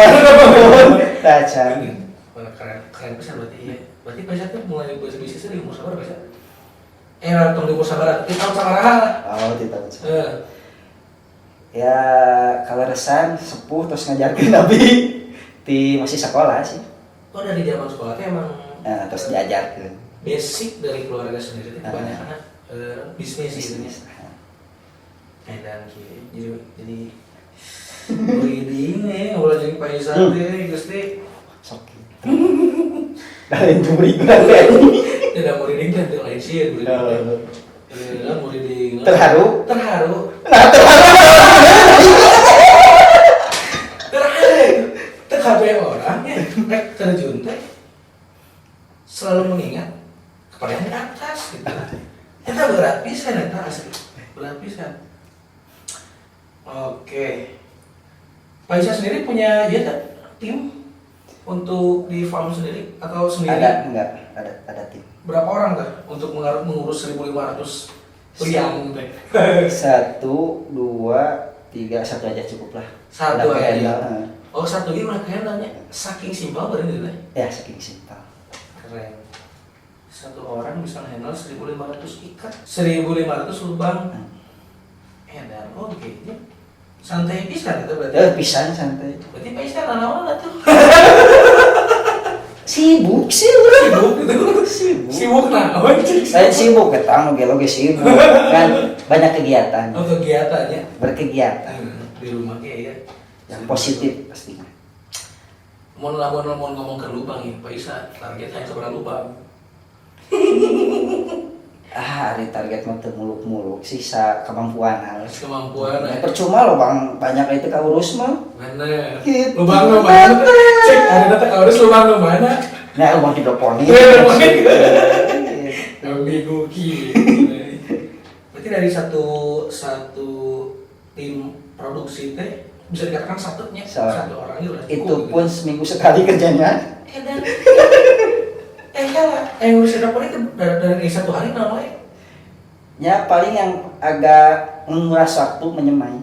Acan. Wah, keren, keren pisan berarti iya. Berarti Pak tuh mulai berbisnis di umur sabar, Pak? Tong di umur sabar, di tahun sabaraha lah. Oh, di tahun sabar. Ya, kalau resan sepuh terus ngajarkeun abi di masih sekolah sih. Oh, dari zaman sekolah teh emang Nah, terus diajarkeun. Basic dari keluarga sendiri teh kebanyakan bisnis gitu. Bisnis. Edan kieu. Jadi merinding nih ngobrol jeung Pak Isa teh, Gusti. Sok gitu. Lain curi nanti. Tidak merinding teh teu lain sieun merinding teh. Merinding. Terharu? Terharu. Nah, terharu. Terharu. Teu kabeh orang ya rek terjun teh selalu mengingat kepada yang di atas gitu. Eta berat pisan eta asli. Berat. Mudah pisan. Oke. Pak Isa sendiri punya ya tak, tim untuk di farm sendiri atau sendiri? Ada enggak? Ada tim. Berapa orang tuh untuk mengurus 1500 liang teh? Satu, dua, tiga, satu aja cukup lah. Satu Udah aja. ke-handle, eh. Oh, satu lagi udah ke-handle. Saking simpel berarti teh. Ya, saking simpel. Keren. Satu orang bisa handle 1500 ikat, 1500 lubang. Edan, oh kayaknya santai pisan itu berarti. Eh, pisan santai. Berarti Pak Isa nanaon atuh? Sibuk sih bro. Sibuk gitu. Sibuk. Sibuk naon cik? Saya sibuk, ketang oke oke sibuk kan banyak kegiatan. Oh, kegiatannya. Berkegiatan. Di rumah kayak ya. Yang positif pastinya. Mau lamun mau ngomong ke lubang ya, Pak Isa targetnya seberapa lubang? Ah, ari target mah teu muluk-muluk sih, sa kemampuan harus. Kemampuan Ya, ya. percuma loh bang, banyak itu kaurus mah. Bener. Gitu. Lubang lu mana? Cek, ada data harus lubang lu mana? Nah, lubang hidroponik. Iya, hidroponik. Gitu. Ambigu gitu. Berarti dari satu satu tim produksi teh bisa dikatakan satunya Seorang. satu orangnya udah cukup. Itu pun seminggu sekali kerjanya. Gitu. Dan eh yang ngurus hidroponik itu dari satu hari namanya? Ya, paling yang agak menguras waktu menyemai.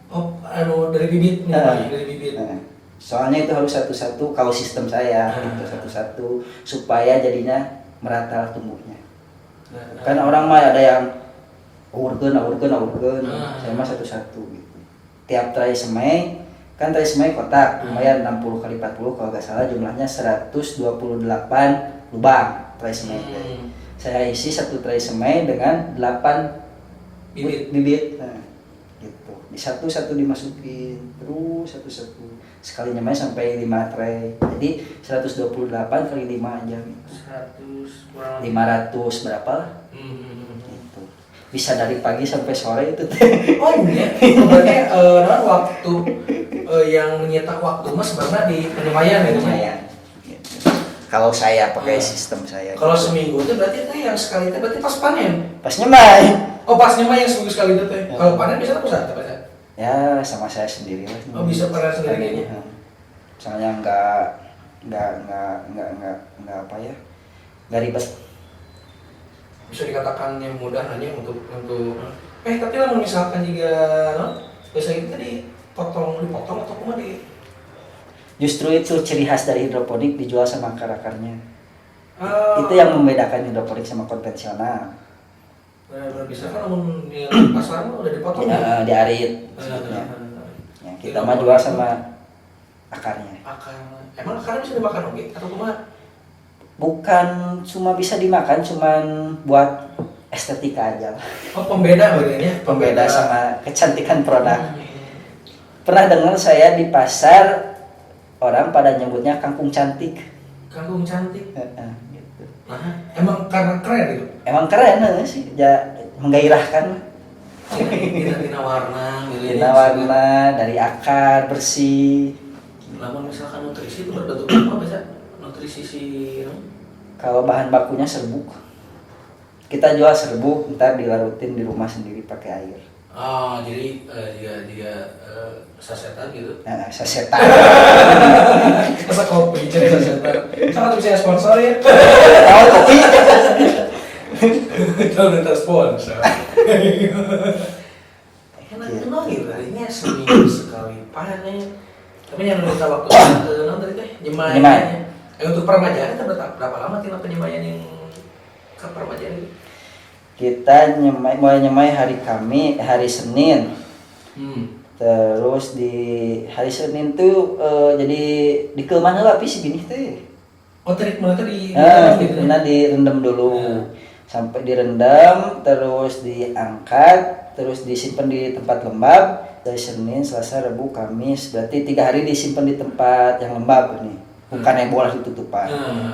Oh, anu dari bibit nih, Eh. dari bibit. Nah, soalnya itu harus satu-satu kalau sistem saya itu satu-satu supaya jadinya merata tumbuhnya. Nah, Kan orang mah ada yang awurkeun, awurkeun, awurkeun. Saya mah satu-satu gitu. Tiap tray semai kan tray semai kotak lumayan 60 kali 40 kalau nggak salah, jumlahnya 128 lubang tray semai. Saya isi satu tray semai dengan 8 bibit. Bibit. Nah, gitu. Di satu-satu dimasukin terus satu-satu. Sekali nyemai sampai 5 tray. Jadi 128 kali 5 aja gitu. 100 kurang lebih. 500 berapa lah gitu. Bisa dari pagi sampai sore itu teh. Oh iya, berarti naon, waktu yang menyita waktu mah sebenarnya di penyemaian gitu. Lumayan. Gitu. Kalau saya pakai sistem saya. Kalau gitu. seminggu itu berarti teh yang sekali itu berarti pas panen. Pas nyemai. Oh, pas nyemai yang seminggu sekali itu teh. Ya. Kalau panen bisa apa saat apa? Ya, sama saya sendiri lah. Oh, bisa panen sendiri kayaknya. Ya. Soalnya nggak apa ya, nggak ribet. Bisa dikatakan yang mudah nanya untuk tapi lah misalkan jika no, biasa itu tadi potong dipotong atau kumaha di Justru itu ciri khas dari hidroponik, dijual sama akar-akarnya. Ah. Itu yang membedakan hidroponik sama konvensional. Benar, bisa kan lamun di pasar mah udah dipotong Ya, ya. diarit Benar, maksudnya. benar. Ya, kita mah jual sama akarnya. Akar. Emang akarnya bisa dimakan oke atau kumaha? Bukan cuma bisa dimakan, cuman buat estetika aja lah. Oh, pembeda berarti ya? Pembeda sama kecantikan produk. Pernah dengar saya di pasar orang pada nyebutnya kangkung cantik. Kangkung cantik. Heeh, gitu. Nah, emang karena keren gitu. Emang keren eh, sih, ya, menggairahkan. Tina tina warna gitu ya. Tina warna dari akar bersih. Namun misalkan nutrisi itu berbentuk apa bisa? Nutrisi si Kalau bahan bakunya serbuk. Kita jual serbuk, ntar dilarutin di rumah sendiri pakai air. Oh, jadi jika jika sasetan gitu. Nah, sasetan. Masa kopi jadi sasetan. Sangat bisa sponsor ya. Oh, kopi. Jangan minta sponsor. Enak enak gitu artinya seminggu sekali panen. Tapi yang minta waktu naon tadi teh nyemai. Nyemai. Untuk permajaan itu berapa lama tina penyemaian yang ke permajaan itu? Kita nyemai, mulai nyemai hari Kamis, hari Senin. Terus di hari Senin tuh jadi dikeuman heula si binih teh. Oh, treatment itu di Nah, gitu ya? treatmentnya direndam dulu. Sampai direndam, terus diangkat, terus disimpan di tempat lembab dari Senin, Selasa, Rabu, Kamis. Berarti 3 hari disimpan di tempat yang lembab nih. Bukan yang bola ditutupan.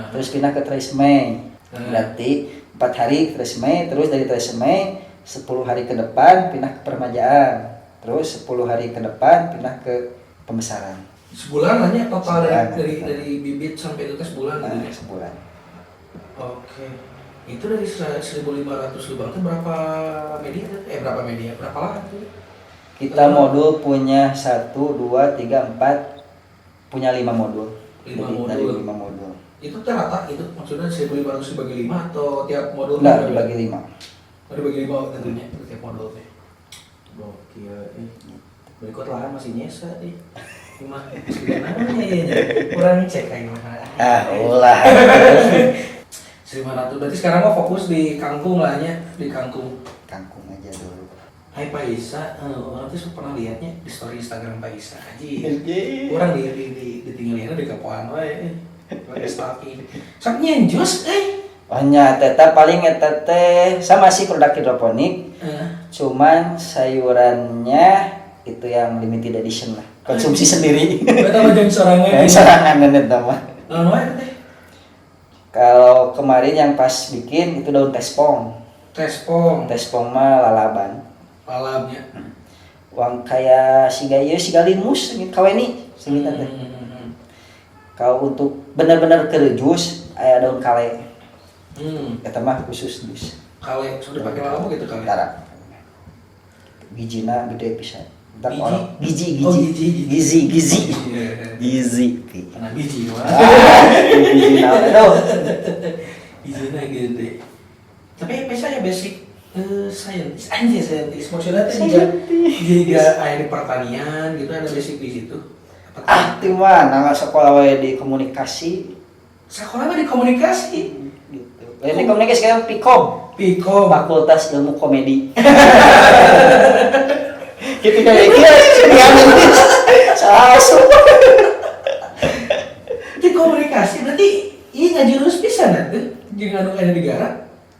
Terus pindah ke tray semai. Berarti 4 hari ke tray semai, terus dari tray semai 10 hari ke depan pindah ke permajaan. Terus 10 hari ke depan pindah ke pembesaran. Sebulan lah ya total dari Sebulan. dari dari bibit sampai itu teh sebulan Nah, gitu ya. sebulan. Oke. Itu dari 1500 lubang itu berapa media? Eh, berapa media? Berapa lahan tuh? Kita modul punya 1, 2, 3, 4, punya 5 modul. Lima Jadi modul. dari 5 modul. Itu teh rata gitu? Maksudnya 1500 dibagi 5 atau tiap modul? Enggak, dibagi 5. Oh, dibagi 5 tentunya tiap modul teh. Gokil eh. Berikut lahan masih nyesa deh. Lima gimana ya? Kurang cek kayak gimana. Ah, ulah. 1500 berarti sekarang mah fokus di kangkung lah nya, di kangkung. Kangkung aja dulu. Hai Pak Isa, urang tuh pernah lihatnya di story Instagram Pak Isa aja. Urang di ditinggalin di kapoan wae. Lagi stalking. Sok nyieun jus eh. Oh nya, eta paling eta teh sama sih produk hidroponik. Cuman sayurannya itu yang limited edition lah. Konsumsi sendiri. Berarti mah jeung sorangan. Yang sorangan eta mah. Naon wae teh? Kalau kemarin yang pas bikin itu daun tespong. Tespong. Tespong mah lalaban. Lalabnya. Uang kayak siga ieu, siga limus gitu kaweni segitu teh. Kalau untuk benar-benar ke jus aya daun kale. Eta mah khusus jus. Kale sudah dipakai lalap gitu kale. Tara. Bijina gede pisan. Ntar Biji? orang gizi. Oh, Gizi. gizi, gizi. Gizi, gizi. Iya. Gizi. Karena biji mah. Ah, biji naon aduh. Bijina gede. Tapi biasanya basic scientist, anjir scientist. Maksudnya teh jika aya di pertanian gitu ada basic di situ. Apa teh? Ah, ti mana nggak sekolah wae di komunikasi Sekolah mah di komunikasi. Gitu. Lain di komunikasi kan Fikom. Fikom. Fakultas Ilmu Komedi. Gitu kayak gitu. Salah. Di komunikasi berarti iya ngajurus pisan atuh jeung anu aya di negara.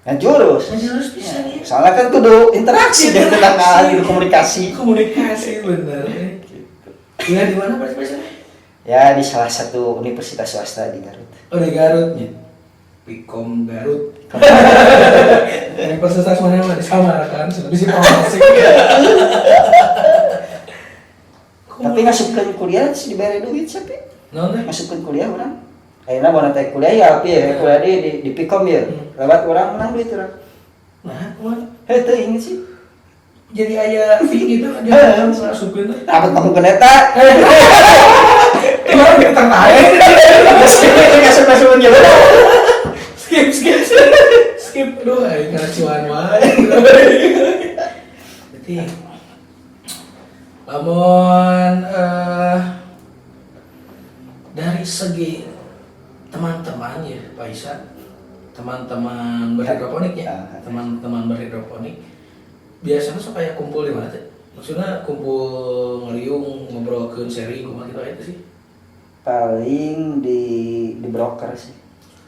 Ngajurus. Ngajurus pisan ya. Soalnya kan kudu interaksi dengan tetangga gitu, komunikasi. Komunikasi bener. Iya, di mana Pak biasanya? Ya di salah satu universitas swasta di Garut. Oh, di Garut nya. Fikom Garut. Universitas mana mah di sama kan, sudah bisa promosi. Tapi ngasupkeun kuliah sih dibere duit siapa? Naon teh? Masukkeun kuliah urang. Ayeuna mun teh kuliah ya api ya kuliah di Fikom ya. Lewat urang menang duit urang. Nah, kumaha? Heh teu inget sih. Jadi aya fee gitu, jadi masukkeun teh. Dapat mangkukeun eta. Kenapa kita tertarik? Ngasup-ngasupkeun gitu. Skip, skip, skip. Skip. Aduh, aing kana cuan wae. Berarti lamun dari segi teman-teman ya Pak Isa, teman-teman berhidroponik ya, teman-teman berhidroponik biasanya sok kayak kumpul di mana teh? Maksudnya kumpul ngeriung, ngobrolkeun, sharing kumaha gitu itu sih? Paling di broker sih.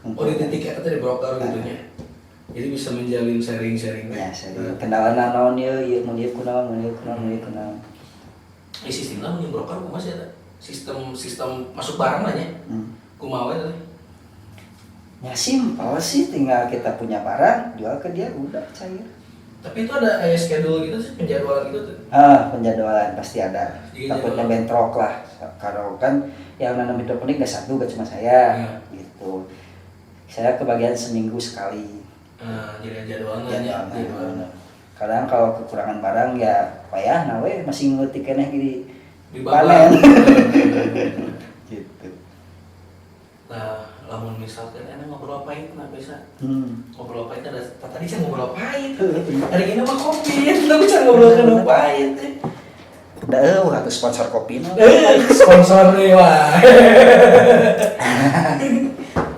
Oh, di titik eta teh di broker gitu nya. Jadi bisa menjalin sharing-sharing teh. Ya, sharing. Kendalana naon ieu, ieu mun ieu kunaon, mun ieu kunaon, mun ieu kunaon. Eh, sistemna mun broker kumaha sih eta? Sistem sistem masuk barang lah nya. Kumaha we teh? Ya simpel sih, tinggal kita punya barang, jual ke dia, udah cair. Tapi itu ada kayak schedule gitu sih, penjadwalan gitu tuh. Ah, penjadwalan pasti ada. Iya, Takutnya jadwal. bentrok lah. Kalau kan yang nanam hidroponik nggak satu, gak cuma saya, gitu. Saya kebagian seminggu sekali. Nah, jadi jadwalnya nya. Jadwalnya. Jadwalnya. Kadang kalau kekurangan barang ya payah, nah we masih ngetik keneh gini Di panen. Gitu. Nah, lamun misalkan enak ngobrol pahit nah bisa ngobrol pahit ada tadi saya ngobrol pahit. Hari ini mah kopi, tapi saya ngobrol ke pahit. Udah, atau sponsor kopi no. Eh, sponsor nih wah.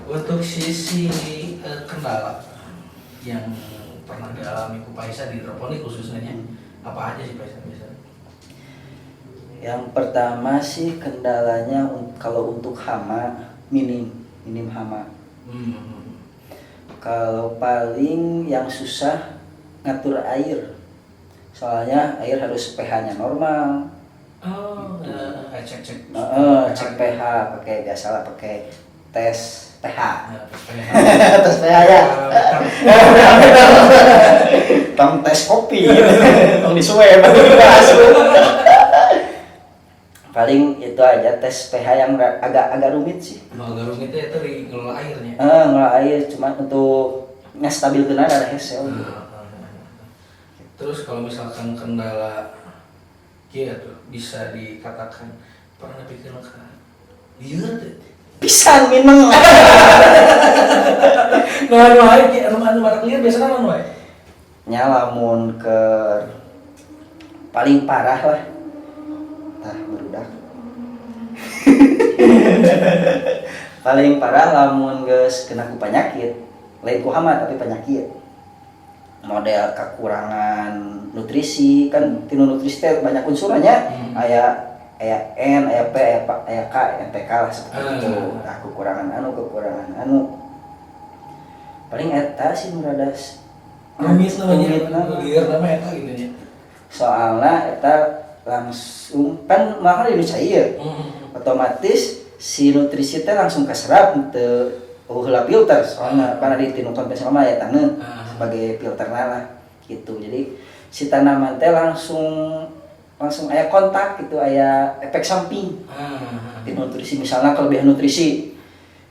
Untuk sisi kendala yang pernah dialami ku Paisa di hidroponik khususnya nya, apa aja sih Paisa biasanya? Yang pertama sih kendalanya kalau untuk hama minim, minim hama. Kalau paling yang susah ngatur air. Soalnya air harus pH-nya normal. Oh, cek cek. Cek pH pakai biasalah pakai tes pH. Nah, tes pH. Tes pH ya. Tong tes kopi, tong disuwe, paling itu aja tes pH yang agak agak rumit sih. Nah, agak rumit itu di ngelola airnya. Eh, ngelola air cuma untuk Ngastabilkeun ada hese gitu. Terus kalau misalkan kendala kieu tuh bisa dikatakan pernah pikir ka lieur teh? Pisan mineng. Nah, anu wae ki anu anu matak lieur biasana naon wae? Nya lamun ke paling parah lah, tah barudak, paling parah lamun geus kena ku penyakit, lain ku hama tapi penyakit, model kekurangan nutrisi. Kan tinu nutrisi teh banyak unsurnya, aya aya N, aya P, aya P, aya K, NPK lah, seperti itu. Nah, kekurangan anu, kekurangan anu, paling eta sih nu rada Rumit namanya, rumit nama. Lieur nama eta gitu nya. Soalnya eta langsung kan makan di cair, otomatis si nutrisi teh langsung keserap, teu heula filter, soalnya karena di tinu konvensional mah ya taneuh sebagai filterna lah gitu. Jadi si tanaman teh langsung langsung aya kontak gitu, aya efek samping di nutrisi. Misalnya kelebihan nutrisi,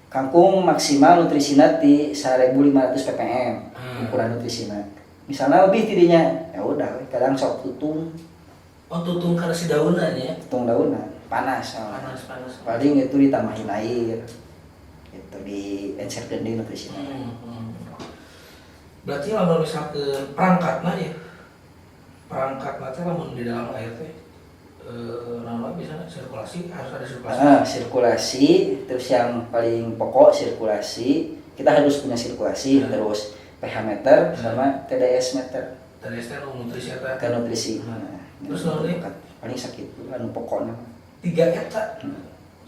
kangkung maksimal nutrisinya di 1500 ppm ukuran nutrisinya. Misalnya lebih tidinya, ya udah kadang sok tutung. Oh, tutung karena si daunan ya. Tutung daunan, panas soalnya. Panas panas. Paling itu ditambahin air itu, di encerkeun deui nutrisinya. Berarti lamun misalkan perangkatna ya, perangkat teh lamun di dalam air teh naon bisa sirkulasi, harus ada sirkulasi. Ah, sirkulasi, terus yang paling pokok sirkulasi, kita harus punya sirkulasi, terus pH meter sama TDS meter. TDS teh nu nutrisi eta. Ke nutrisi. Nah, Terus naon deui? Paling sakit anu pokoknya. Tiga eta.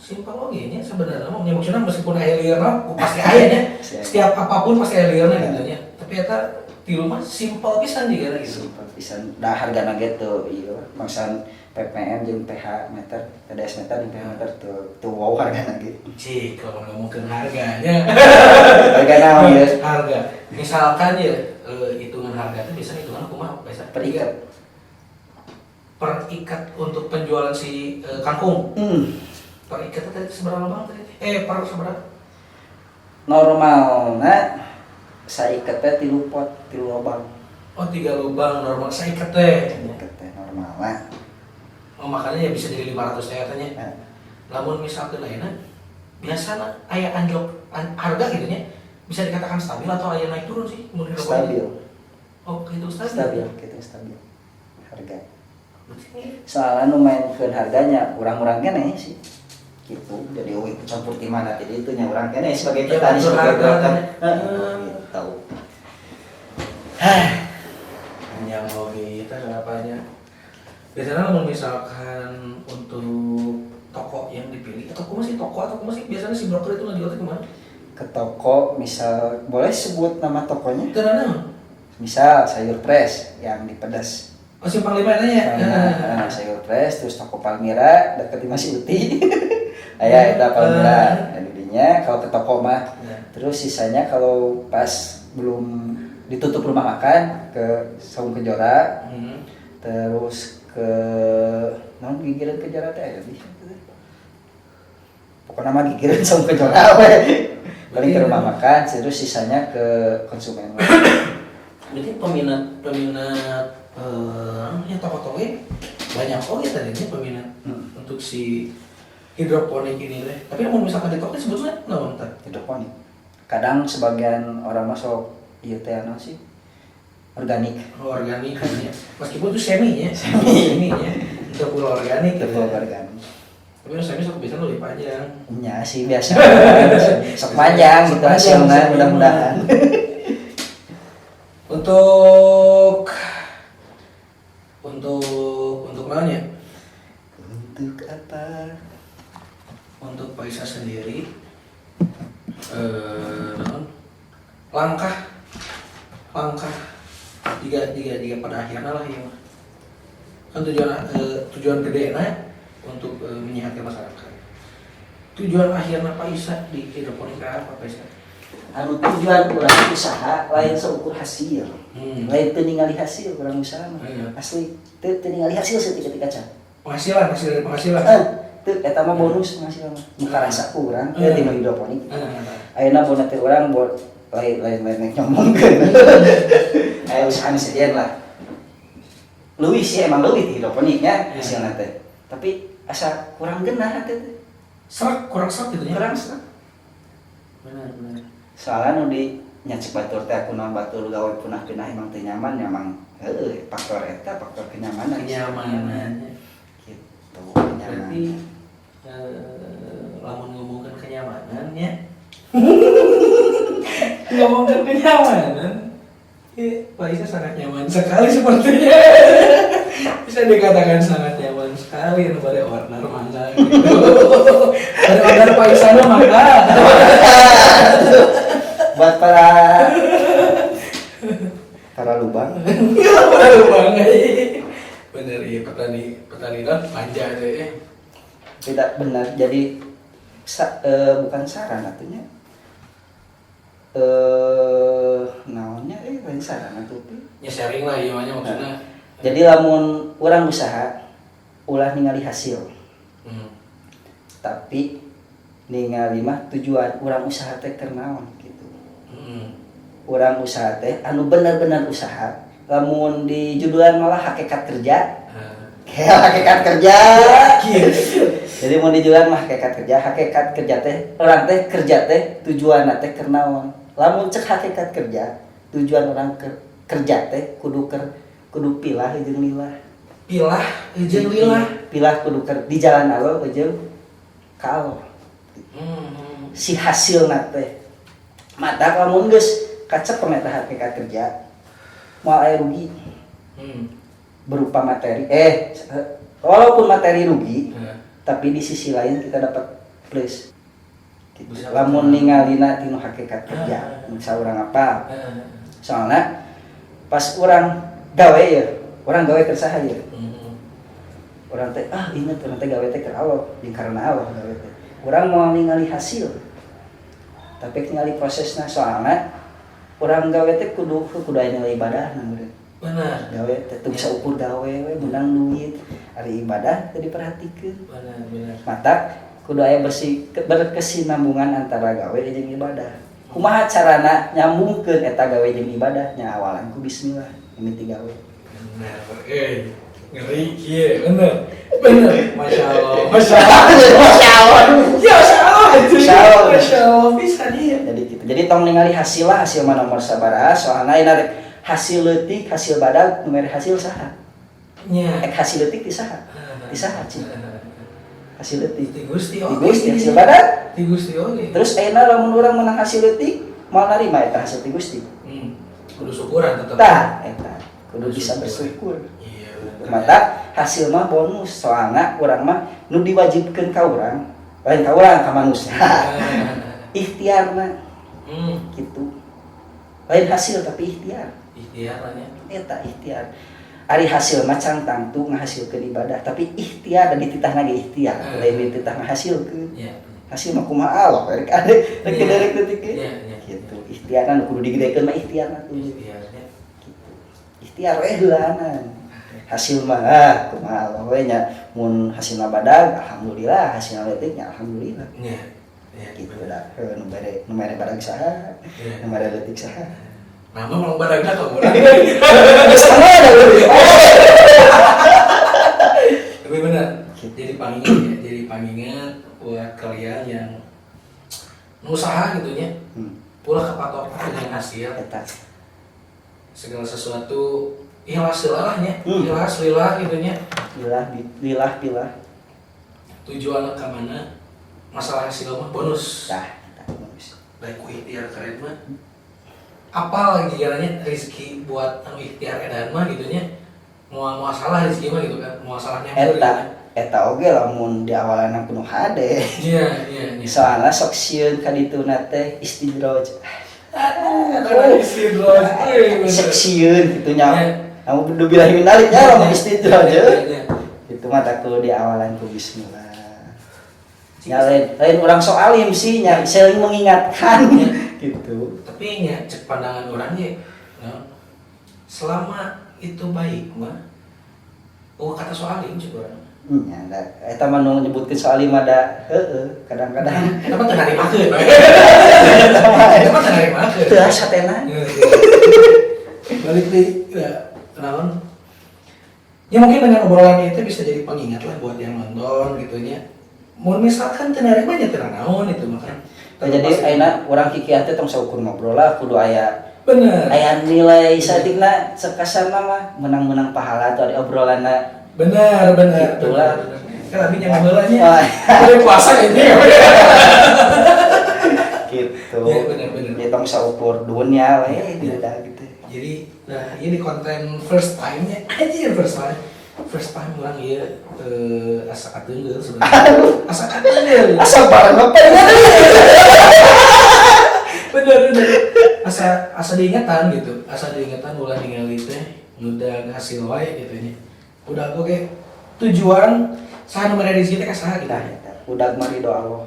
Simpel oge nya sebenarnya mah nya, maksudnya meskipun aya lieurna pasti aya nya. Pasti aya. Setiap apapun pasti aya lieurna gitu nya. Tapi eta tilu mah simpel pisan juga gitu. Simpel pisan. Dah hargana ge teu ieu, maksana PPM jeung pH meter, TDS meter jeung pH meter teu teu wow hargana ge. Cik, kalau ngomongin harganya. Harga naon ya? Harga. Misalkan ya hitungan harga itu bisa hitungan kumaha biasa? Per ikat. Per ikat untuk penjualan si kangkung. Per ikat itu tadi seberapa lubang tadi? Eh, per seberapa? Normalna saikat teh 3 pot, 3 lubang. Oh, tiga lubang normal saikat teh. Saikat teh normalna. Oh, makanya ya bisa jadi 500 teh katanya. Nah, Lamun misalkan lainnya biasanya aya anjlok harga gitu nya, bisa dikatakan stabil atau aya naik turun sih mun hidroponik? Stabil. Oh, gitu stabil. Stabil, gitu stabil. Harga. Berarti ini Soalnya nu mainkeun harganya urang-urang keneh sih. Gitu. Jadi oh ikut campur di mana jadi itu nya urang keneh sebagai Ya, petani, ngatur sebagai harga. broker. Hmm. Gitu. Yang mau kita apanya biasanya kalau misalkan untuk toko yang dipilih atau masih toko atau masih biasanya si broker itu ngejual kemana? Ke toko, misal boleh sebut nama tokonya? Itu mana? Misal Sayur Fresh yang di Pedas. Oh, Simpang Lima ya? Nah, Sayur Fresh, terus toko Palmira deket di Masih Uti. Aya eta Palmira. Nah, didinya kalau ke toko mah. Terus sisanya kalau pas belum ditutup rumah makan ke Saung Kejora, terus ke naon, gigireun Kejora teh aya bisa teh. Pokoknya mah gigireun Saung Kejora we. Paling ke rumah makan, terus sisanya ke konsumen. Berarti peminat peminat ya toko-toko ini banyak, oh ya tadinya peminat untuk si hidroponik ini teh. Tapi namun misalkan di toko sebetulnya naon teh? Hidroponik. Kadang sebagian orang masuk ieu teh anu sih, organik. Oh, organik ya. Meskipun itu semi ya. Semi ya. Itu full organik gitu. Itu organik. Tapi yang semi sok biasanya lebih panjang. Nya sih biasa. Sok panjang gitu Sok panjang, hasilnya semi. Mudah-mudahan. Untuk naonnya? Untuk apa? Untuk Pak Isa sendiri naon? Langkah langkah jika jika jika pada akhirnya lah ya kan tujuan tujuan gede nah untuk menyehatkan masyarakat, tujuan akhirnya Pak Isa di hidroponik apa, Pak Isa? Anu tujuan urang usaha lain seukur hasil. Lain teu ningali hasil urang usaha mah. Asli teu teu ningali hasil seketika can. Penghasilan, hasil dari penghasilan. Eh, teu, eta mah bonus penghasilan mah. Nu karasa ku urang teh tina hidroponik. Ayeuna bona teh urang Lain lain lain lain ngomongkeun. Aya usaha nu sejen lah. Leuwih sih, emang leuwih ti hidroponiknya hasilna teh. Tapi asa kurang genah teh. Serak, kurang serak gitu ya. Kurang serak. Benar, benar. Soalnya nu di nya cek batur teh, aku naon, batur gawe punah-pinah emang teu nyaman ya, emang heueuh faktor eta, faktor kenyamanan. Kenyamanan. Gitu, kenyamanan. Berarti lamun ngomongkan kenyamanan ya. Ngomongkan kenyamanan. Ya, Pak Isa sangat nyaman sekali sepertinya. Bisa dikatakan sangat nyaman sekali nu bade order mangga gitu. Bade order Pak Isa nu mangga. Buat para para lubang. Baru banget. Bener iya, petani petani non manja deh. Eh. Tidak benar, jadi bukan saran artinya, naonnya, lain saran atuh Pi. Ya sharing lah iya mah maksudnya. Jadi lamun urang usaha ulah ningali hasil, tapi ningali mah tujuan urang usaha teh keur naon gitu. Urang usaha teh anu bener-bener usaha, lamun di judulan malah hakikat kerja. Kayak hakikat kerja. Gitu. Jadi mau dijual mah hakikat kerja, hakikat kerja teh urang teh kerja teh tujuan teh keur naon. Lamun cek hakikat kerja, tujuan urang kerja teh kudu pilah jeung lillah. Pilah jeung lillah. Pilah kudu keur di jalan Allah jeung ka Allah. Si hasilna teh mata lamun geus kacep eta hakikat kerja, moal aya rugi berupa materi, walaupun materi rugi, tapi di sisi lain kita dapat plus gitu. Bisa. Lamun ningalina tinu hakikat kerja, misal urang apa, soalnya pas urang gawe ya, urang gawe keur saha ya? Urang teh, ah inget, urang teh gawe teh keur Allah jeung karena Allah gawe teh. Urang mau ningali hasil, tapi ningali prosesna, soalnya urang gawe teh kudu kudu aya nilai ibadah nah. Gawe teh teu bisa ukur gawe we menang duit, ari ibadah teu diperhatikeun. Benar, benar. Mata kudu aya bersih berkesinambungan antara gawe jeung ibadah. Kumaha carana nyambungkeun eta gawe jeung ibadah? Nya awalan ku bismillah mimiti gawe. Benar. Eh, ngeri kieu, bener. Bener. Masya Allah. Masya Allah. Masya Allah. Ya, Masya Allah. Anjing. Masya Allah. Masya Allah bisa dia. Jadi gitu, jadi tong ningali hasil lah, hasil mah nomor sabaraha, soalna ayeuna rek hasil leutik, hasil badag, nu mere hasil saha? Nya. Ek hasil leutik ti saha? Ti saha cing hasil leutik? Ti Gusti Ti oge. Gusti. Hasil badag. Ti Gusti oge. Terus ayeuna lamun urang menang hasil leutik, moal narima eta hasil ti Gusti. Kudu syukuran tetep. Tah eta kudu bisa bersyukur. Iya, bener. Mata hasil mah bonus, soalna urang mah nu diwajibkeun ka urang lain ka urang, ka manusia, ikhtiarna gitu, lain hasil tapi ikhtiar. Ikhtiar lah ya. Eta ikhtiar, ari hasil mah can tangtu ngahasilkeun ibadah, tapi ikhtiar dan dititah ge ikhtiar, lain dititah ngahasilkeun. Hasil mah kumaha Allah rek ade rek rek detik ge. Iya. Gitu, ikhtiarna nu kudu digedekeun mah ikhtiarna tuh. Ikhtiarnya. Gitu, ikhtiar we heulaanan, hasil mah ah kumaha Allah we nya. Mun hasilna badag alhamdulillah, hasilna leutik nya alhamdulillah. Iya. Gitu. Bener. Dah heuh, nu mere nu mere badag saha? Nu mere leutik saha? Nama mau badagna kamu. Geus sama ada. Tapi benar. Gitu. Jadi pangingat ya, jadi pangingat buat kalian yang usaha gitu nya. Ulah kepatok dengan hasil. Eta. Segala sesuatu ikhlas lah nya. Ikhlas lillah gitu nya. Lillah lillah pilah. Tujuan ke mana? Masalah hasil mah bonus. Tah eta bonus. Baik ku ikhtiar keren mah. Apa lagi jalannya rezeki buat anu ikhtiar edan mah gitu nya. Mau mau salah rezeki mah gitu kan. Mau salahnya Eta eta oge lamun di awalan kudu hade. Iya. Soalnya sok sieun ka dituna teh istidraj. Aduh, karena istidraj. Eh, bener. Sok sieun kitu nya. Iya. Kamu billahi min dzalik nya lamun istidraj. Iya. Itu mah tak kudu di awalan ku bismillah. Ya lain, lain orang sok alim sih nya, saling mengingatkan gitu. Tapi nya cek pandangan orang ya, no, selama itu baik mah, oh kata sok alim cek orang. Nya da eta mah nu nyebutkeun soal lima da heueuh kadang-kadang. Eta mah teu narimakeun. Eta mah teu narimakeun. Teu asa tena. Balik di ya, naon? Ya mungkin dengan obrolan itu bisa jadi pengingat lah buat yang nonton gitu nya. Mun misalkan teu narima nya teu naon itu mah kan. Nah, jadi ayeuna urang kikieuan teh tong saukur ngobrol lah, kudu aya aya nilai saeutikna, sakasarna mah menang-menang pahala tuh ada obrolanna. Bener bener. Gitulah. Bener, bener. Kan abi yang heula nya. Wah. Udah puasa ini. Gitu. Ya, bener, bener. Ya tong saukur dunia we Ya. udah gitu. Jadi nah ini konten first time-nya anjir, first time. First time urang ieu asa kateunggeul sebenarnya. Asa kateunggeul. Asa bareng apa ya? Bener bener. Asa asa diingatan gitu. Asa diingatan ulah ningali teh udah hasil wae gitu nya. Udah oke tujuan saha nu mere rezeki teh ka saha gitu. Nah, eta udah marido Allah.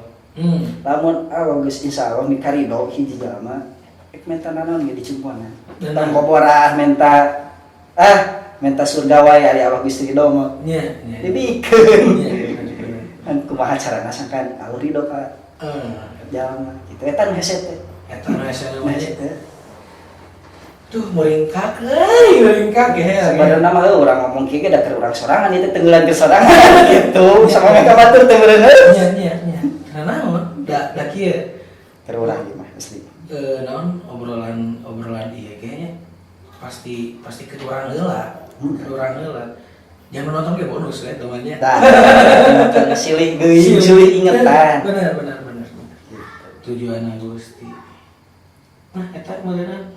Lamun Allah geus insyaallah mikarido hiji jalma rek menta naon ge dicumponan. Bener. Tong koporah menta, ah, menta surga wae, ari Allah geus ridho mah. Nya nya. Dibikeun. Nya, bener, bener. Kan kumaha carana sangkan Allah ridho ka jalma gitu. Eta nu hese teh. Eta nu hese Nu namanya. hese teh. Tuh meringkak euy, meringkak ya. Sebenarnya mah heuh urang ngomong kieu ge da keur urang sorangan, ieu teh tenggelan ke sorangan gitu. Sama mereka batur teh meureun heuh. Nya nya nya. Nah naon? Da da kieu. Keur urang ieu mah asli. Naon obrolan obrolan iya kayaknya pasti pasti kekurang heula. Kekurang heula. Yang menonton ge bonus ya temannya. Tah, silih geuing, silih ingetan. Bener bener bener. Tujuan Gusti. Nah, eta meureunna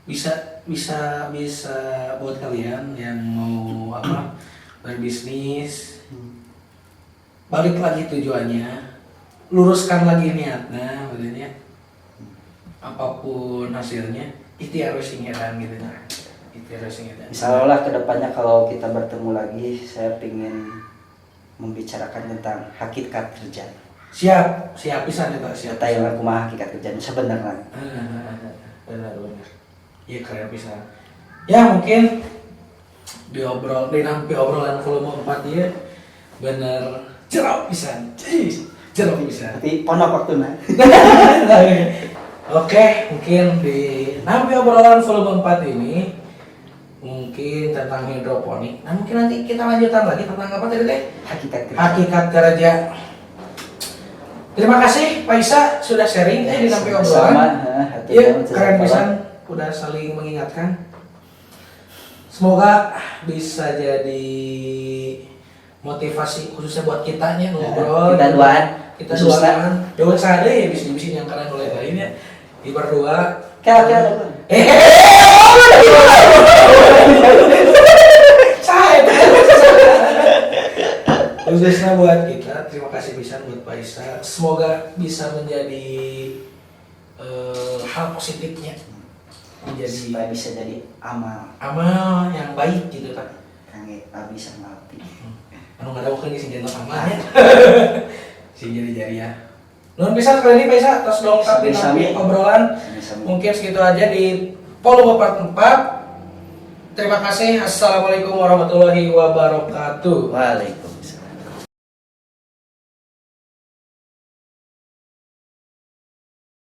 bisa bisa bisa buat kalian yang mau apa berbisnis, balik lagi tujuannya, luruskan lagi niatnya, maksudnya apapun hasilnya ikhtiar sing edan gitu, nah ikhtiar sing edan. Insya Allah lah kedepannya kalau kita bertemu lagi, saya ingin membicarakan tentang hakikat kerja. Siap siap pisan eta, siap. Kita yang kumaha hakikat kerja sebenarnya. Benar benar, iya, keren pisan ya. Mungkin di obrol di nampi obrolan volume 4 ya bener jero pisan. Cih, jero pisan. Tapi pondok waktu nah. Oke, mungkin di nampi obrolan volume 4 ini mungkin tentang hidroponik. Nah, mungkin nanti kita lanjutan lagi tentang apa tadi teh? Hakikat kerja. Hakikat kerja. Terima kasih Pak Isa sudah sharing di nampi Sama-sama, obrolan. Hatur Iya, nuhun, keren jazakallah. pisan udah saling mengingatkan. Semoga bisa jadi motivasi khususnya buat kitanya ngobrol. Kita duaan. Kita Khususnya. duaan. Duaan sada ya bisa bisa yang kalian oleh lainnya. Di berdua. Oke, oke. Eh, saya khususnya buat kita, terima kasih bisa buat Pak Isa. Semoga bisa menjadi hal positifnya, menjadi Supaya bisa jadi amal. Amal yang baik gitu kan. Kangge abi sama abdi. Anu nggak tahu kan sing jantan amalnya sing jadi jariah. Nuhun pisan sekali ini Pak Isa, terus lengkap di Sami-sami. nampi obrolan. Sami-sami. Mungkin segitu aja di volume 44. Terima kasih. Assalamualaikum warahmatullahi wabarakatuh. Waalaikumsalam.